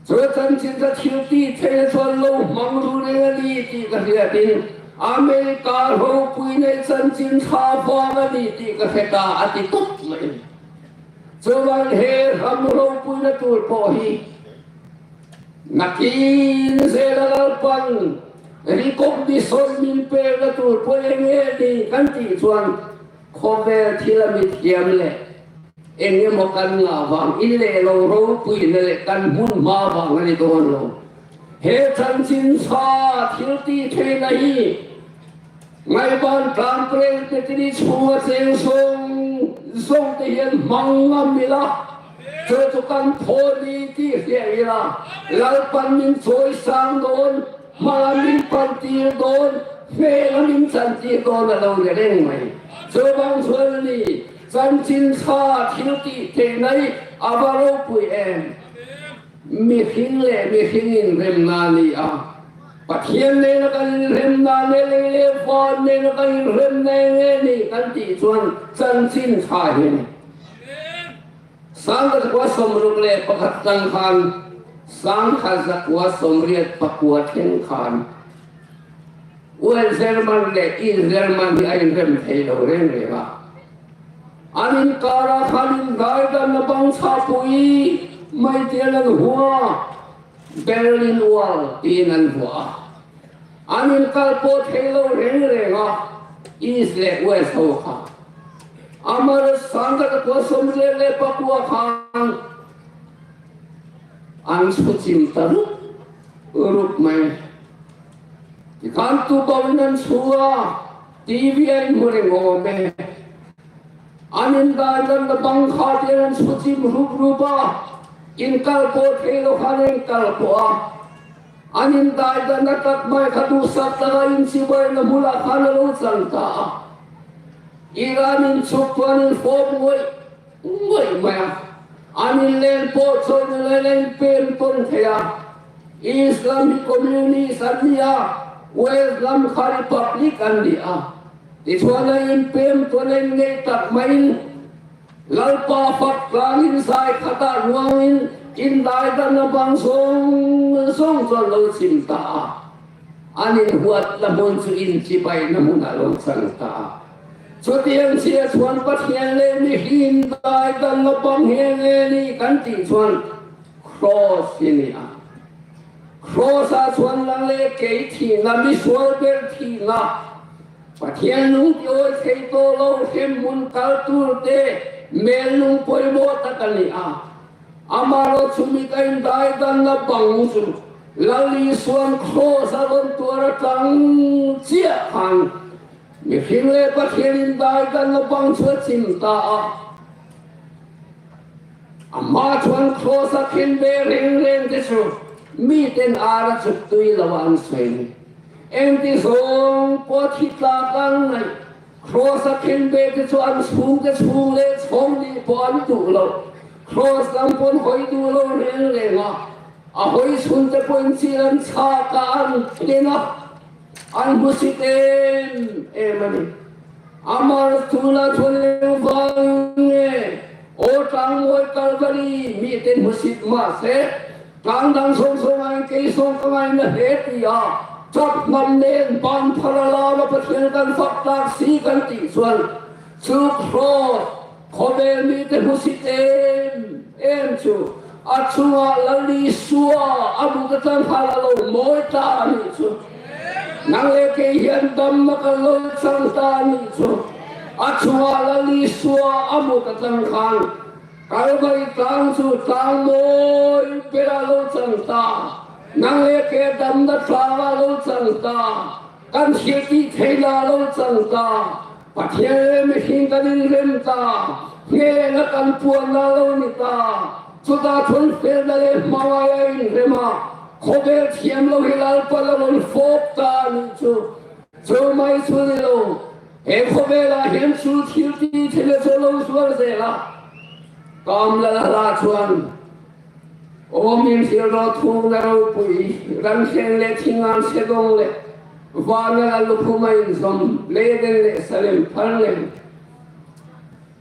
chu chanchin ṭha thil tih theihna chuan lo hmangruo reng a ni tih ka hriatin, America ropuina hi chanchin ṭha vang a ni tih ka hre ta a ti tawp mai. Chuan he ram ropuina tur pawh hi nakin zela Lalpan recognition min pekna tur pawh eng nge ni kan tih chuan khawvel thila mithiam leh Eng emaw kan ngah vang, in le lo ropuina le kan hmun hma vang a ni dawn lo. He chanchin sa thil tih theina hi Ngaiban Tlang Presbytery chhunga cheng zawng zawng te hian hmang ngam ila, chu chu kan thaw ni tih hria ila, Lalpan min chawisang dawn, hma min pan tir dawn, hmel min chan tir dawn a lo ni reng mai. Chuvang chuan a ni, chanchin sa thil tih theina hi a va ropui em. Mihring leh mihring inremna ni a. Pathian nena kan inremna nge le le van nena kan inremna nge ni kan tih chuan chanchin sa hi a ni. Sangkhat zakua sawmruk leh pakhat tlang khan, sangkhat zakua sawmriat pakua thleng khan, West German leh East German hi a inrem thei lo reng reng a. An inkara khan indaidanna bang chhapui mai tiin an hua, Berlin Wall tiin an hua a. An inkal pawh thei lo reng reng a, East leh West ho kha. Amaherawhchu sangkhat zakua sawmriat leh pakua khan an chhuchim ta rup rup mai. Tikhan tu bawin an chhu a, T V-a in hmu reng awm e. An indaidanna bang kha tiin an chhuchim rup rup a, inkal pawh thei lo khan inkal pawh a. An indaidanna tak mai kha duhsak taka inchibaina hmunah khan a lo chang ta a. Iran inchuk chuan infawm ngawih ngawih mai a. An inlen pawh chawina leh inpem tawn thei a. Islam hi communist an ni a, West lam kha republic an ni a. Tichuan a inpem tawn a inngeih tak maiin Lalpa fak tlangin zai khatah ruangin indaidanna bang zawng zawng chuan lo chim ta a. An inhuatna hmun chu inchibaina hmunah lo chang ta a. Chutiang chhia chuan Pathian leh mihring indaidanna bang hi eng nge ni kan tih chuan Kraws hi a ni a. Kraws-a chuan nang leh kei thihna, misual ber thihna, Pathian lung tiawi thei tawh lo, hremhmun kal tur te, hmel lung pawimawh tak a ni a. Amaherawhchu mita indaidanna bang chu Lal Isuan Kraws-a rawn tuar a tang chiah khan mihring leh Pathian indaidanna bang chu a chim ta a. Ama chuan Kraws-a khenbeh reng reng te chu miten ara chu tui lo an sawi ni. Engti zawng pawh thi tlak ang ngai. Kraws-a khenbeh te chu an chhungte chhung leh chhawng nih pawh an duh lo. Kraws lam pawh an hawi duh lo reng reng a. A hawi chhun te pawh inchil an chhak a, an tlen a. An hmusit em em a ni. Amaherawhchu tuna chuan eng vang nge? Aw, tlangmawi Kalvari miten hmusit mah se, tlang dang zawng zawng aiin kei zawng ka ngaina hle ti a, chap hnam nen ban phar a lam a, Pathian kan fak tak si kan tih chuan chu Kraws khawvel mite hmusit em em chu a chungah Lal Isua a mut a tlangval a lo mawi ta a nih chu. Nang leh kei hian damna kan lo chang ta a nih chu. A chungah Lal Isua a mut a tlang khan Kalvari tlang chu tlang mawi bera lo chang ta. Nang leh kei damna tlanga lo chang ta. Kan thil tih theina lo chang ta. Pathian leh mihring kan inrem ta. Hnena kan puanna lo ni ta. Chuta chuan felna leh hmangaia inrem a, khawvel thiam lo hi Lalpan a rawn fawp ta a nih chu. Chu mai chu ni lo. He khawvelah hian chu thil tih theina chu lo zuar zel a. Kamlala chuan, aw, min hrilh rawh, thukna ropui, ran thleng leh thinga an se dawng leh vana lal lukhuma inzawm, Eden leh Salem phar lem.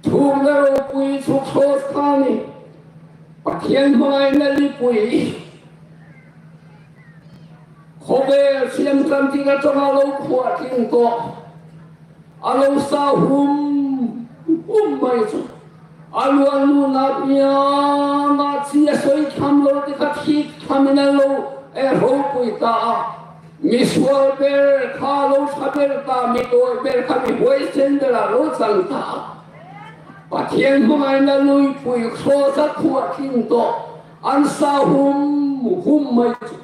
Thukna ropui chu Kraws kha a ni. Pathian hmangaina lipui. Khawvel siam tlangtira ṭawng a lo khuah tling tawh. A lo sa hum hum mai chu. A luan luna pianga chi a sawi tham lo te kha thik thamin a lo, eh, ropui ta a. Misual ber kha lo ṭha ber ta, mi tawi ber kha mi huaisen berah lo chang ta a. Pathien hmangaina luipui cross-a khuo tling tawh an sa hum hum mai chu,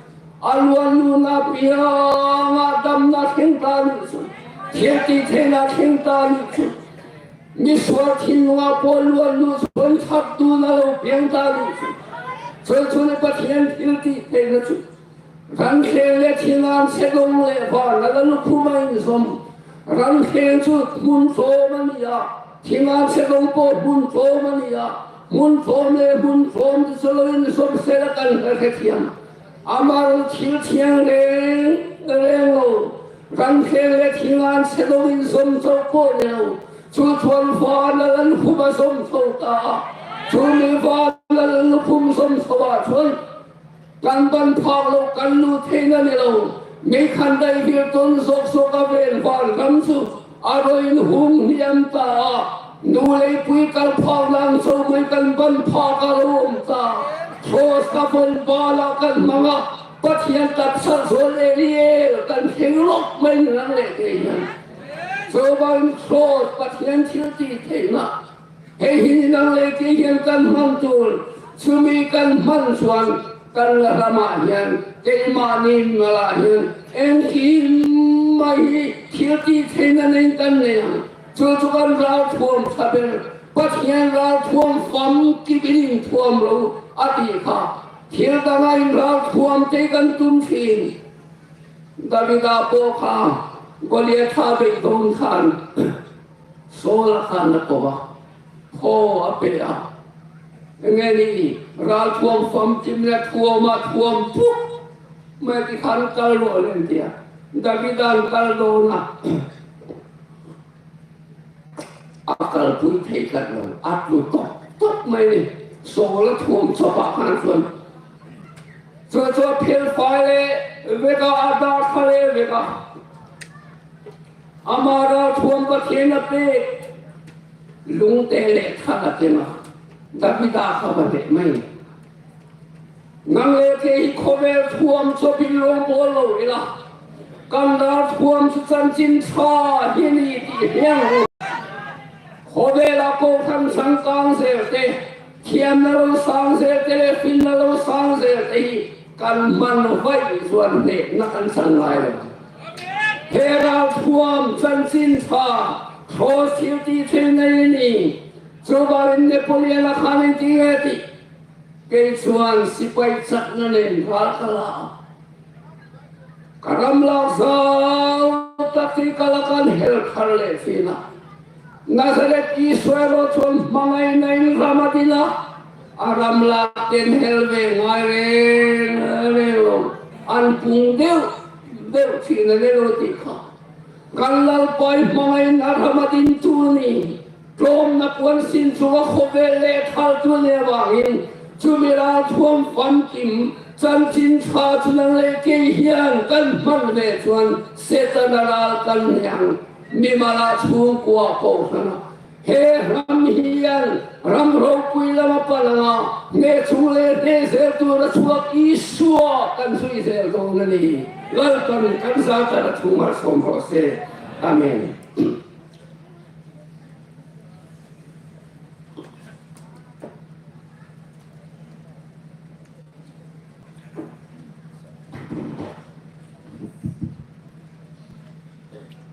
a luan luna pianga damna thleng ta ni chu, thil tih theina thleng ta ni chu, misual thinlunga pawl luan lu chun thak tuna lo piang ta ni chu, chu chu le Pathien thil tih theina chu. Ran thleng le thingan sedong le vana la lukhuma inzawm. Ran thleng chu hmun tlawm a ni a. Thingan sedong pawh hmun tlawm a ni a. Hmun tlawm le hmun tlawm chu lo inzawm sela kan hrethiam. Ama thil thiang reng reng lo. Ran thleng le thingan sedong inzawm chau pawh ni lo. Chu chuan vana la lukhuma zawm chau ta. Chu mi vana la lukhum zawm chau a chuan kan ban phak lo, kan lut theina ni lo. Mi khan dai vir ton zawk zawk a vel vanram chu a rawn hung hniam ta a. Nu lei pui kal phak nang chau mai kan ban phak a lo awm ta. Cross ka vawn bala kan hmang a. Pathien tak sa zo le liel kan thleng lawk mai nang le kei hian. Chu bang cross Pathien thil tih theina. Hei hi nang le kei hian kan hman tur, chumi kan hman chuan kan ramah hian, keimahni malah hian, engkim mai hi thil tih theina nei kan nei ang. Chu chu kan ralthuam ṭha ber, Pathian ralthuam famkim in inthuam ro a tih kha. Thil danga inralthuam te kan tum ṭhin. Davida pawh kha Goliatha beidawng khan Saula khan a ko a, khaw a pe a. Enge ni, ralthuam famkim le thuam a thuam puk mai ti khan kal rawh lem tia. Davidan kal dawn a. A kalpui thei tlat lo, a tlu tawk tawk mai ni. Saula thuam chawpah khan chuan. Chu chu a phel fai le vek a, a dar kha le vek a. Ama ralthuam Pathien a pek, lungte leh thal a keng a, Davida kha va hneh mai. Nang le kei hi khawvel thuam chawpin lo bawl lo ila, kan ralthuam chu chanchin ṭha hi ni tih hriang. Khawvela kohhran changkang zel te, thiamna lo sang zel te le finna lo sang zel te hi kan hman vaih chuan hnehna kan chang ngai lo. He ralthuam chanchin ṭha, cross thil tih theina hi ni. Chuvangin Napoleon-a khan engtin nge tih? Kei chuan sipai chakna nen ral ka la a. Ka ram lak zau tak hi ka la kan hel thar leh fina. Nazareth Isua ro chuan hmangaina in ram a dil a. A ram lak ten hel ve ngai reng reng lo. An pung deuh deuh thina le lo tih kha. Kan Lalpa i hmangaina ram a dil tu ni. Tlawmna puan sin chunga khawvel leh thaltu ni avangin, chumi ralthuam famkim chanchin ṭha chu nang le kei hian kan hman ve chuan Setana ral kan nih ang. Mimala chhungkua kohhrana he ram hian ram ropui lama pal anga, hne chung le hne zel tura chhuak Isua kan zui zel dawn a ni. Lalpan kan zata thu malsawm rawh se. Amen.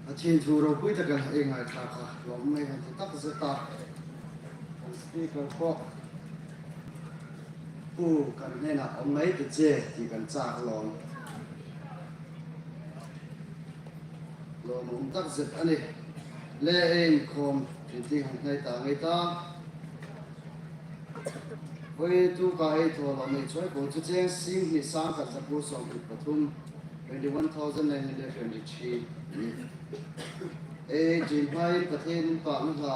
A ṭhen thu ropui taka ei ngaithla kha lawm mai han ti tak zet a. Kan speaker pawh pu kan hnena awm ngai ta che ti kan chak lawm. Lawmawm tak zet a ni. Le ei inkhawm ṭhin ti han hnai ta ngei ta. Vawituk a ei thaw lawm ei chawi ko chu cheng sing hnih sang khat zakuo sawmhnih pathum, twenty one thousand nine hundred twenty three ni. Ei ṭin hmain Pathienin pâkna hla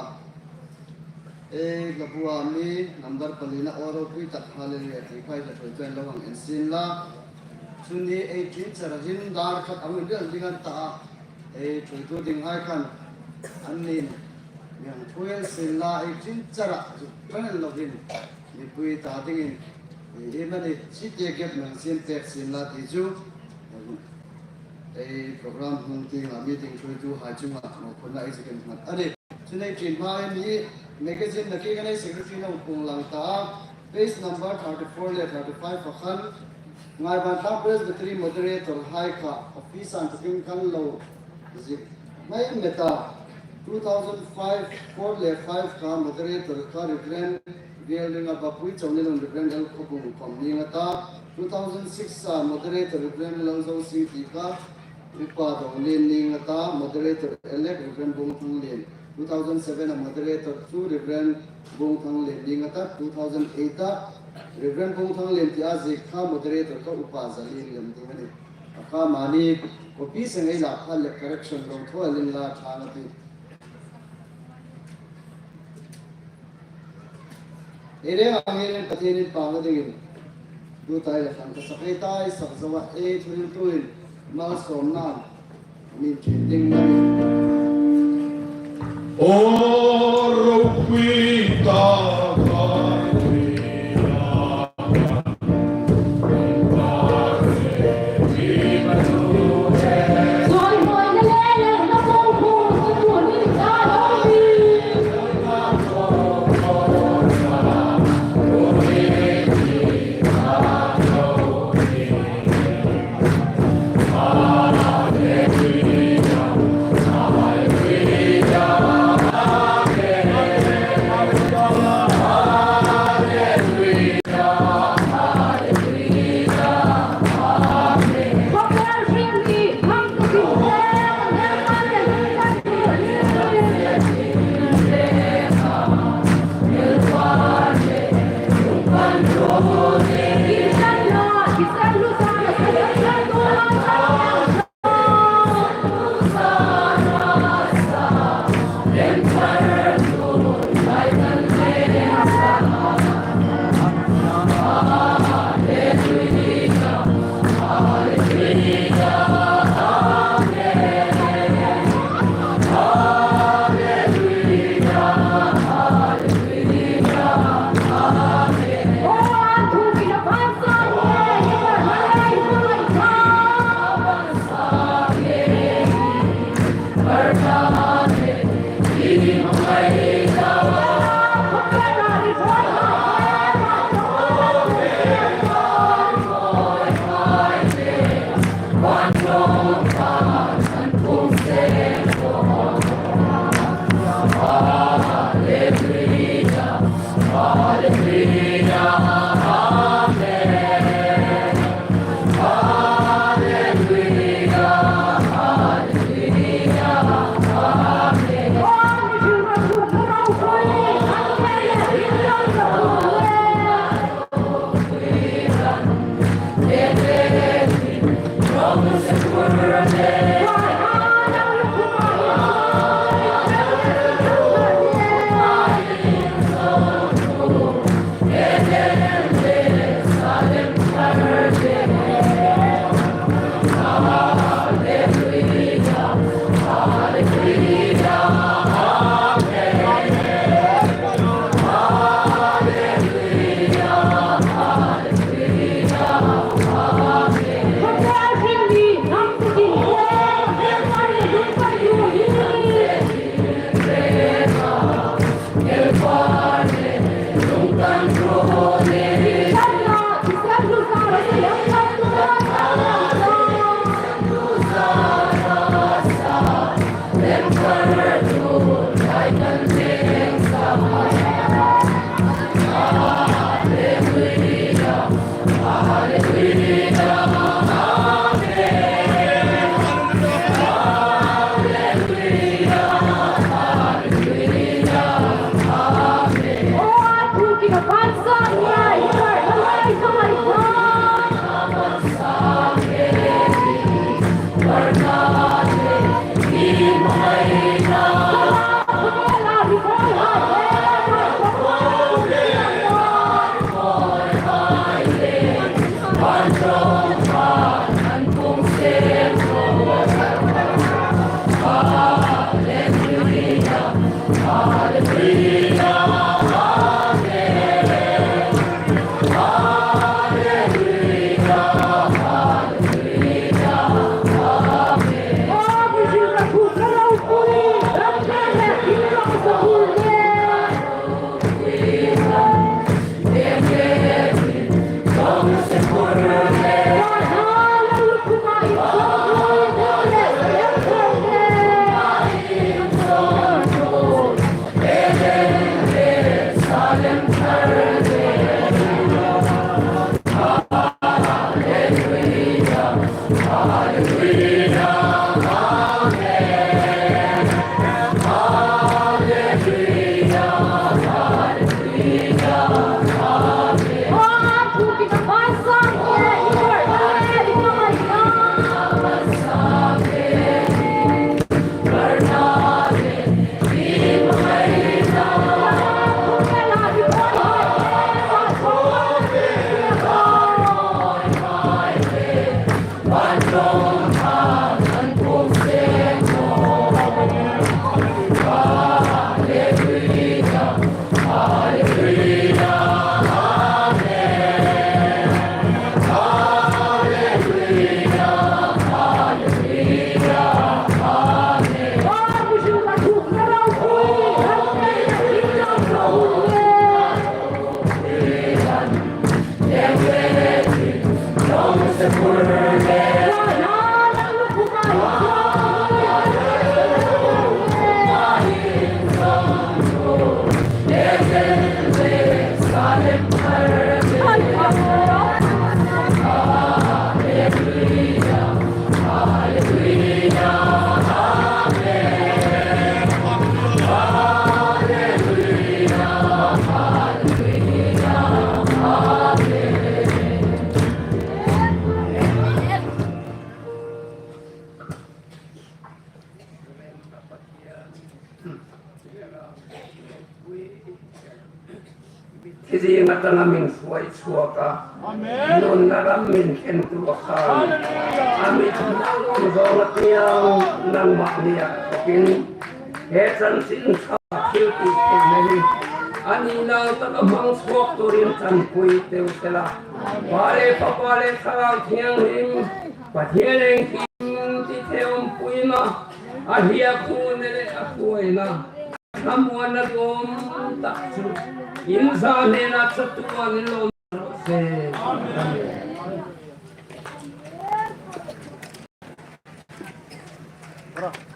ei hlabua mi number palina aw ropui tak Hallelujah ti khai hla ṭhuoituin lo hang en sin la. Chu ni ei ṭin chara hin dar khat ang rel ding an ta a. Ei ṭhuoitu dinghai khan an nin mi hang ṭhuoi el sin la, ei ṭin chara chu ṭan el lovin mipui ta dingin ei mani chite gap nang sin pek sin la ti chu ei program hung tinga meeting ṭhuoituhai chunga mawphurna ei zikin hman a ni. Chu nei ṭin hma ei mi Magazine nakie kan ei secretary-in a hung puong lang ta a, page number thirty-four le thirty-five-a khan Ngaibantlang Presbytery moderator hai kha office-a inthokin kan lo zik mai met a. Two thousand five, four le five kha moderator kha Reverend Bialringa Bapui Chonilun, Reverend L Khobung khawm ni nga ta. Two thousand six-a moderator Reverend Lalzosing ti kha Upa Donglien ni nga ta, moderator elect Reverend Bungthanglien. Two thousand seven-a moderator chu Reverend Bungthanglien ni nga ta, two thousand eight-a Reverend Bungthanglien tia ziek kha moderator kha Upa Zalien lem ding a nih. A kha mani copy seng ei la kha le correction lo thaw el inla ṭha a tih. Ei rêng angin Pathienin pâkna dingin dutai le fan ka sak ei ta, ei sak zo a, ei thuhriltuin malsawmna min ṭhin ding a nih. Aw ropui ta. Thi zinga tanga min suoi chhuak a. Amen. Nunna ram min khen tu a khan. Hallelujah. A mit hmang zawng a tiang nangmah ni a kokin. He chanchin ṭha thil ti thei nei. A ni nau taka hmang chhuak turin chanpui teu sela. Pa le Fapa le Thlarau Thienghlim. Pathien leng kim ti thei um pui ma. A hia khu ne le a kuai na. Thamuanna dawm tak chu. In za hnena chatuan in lo se. Amen.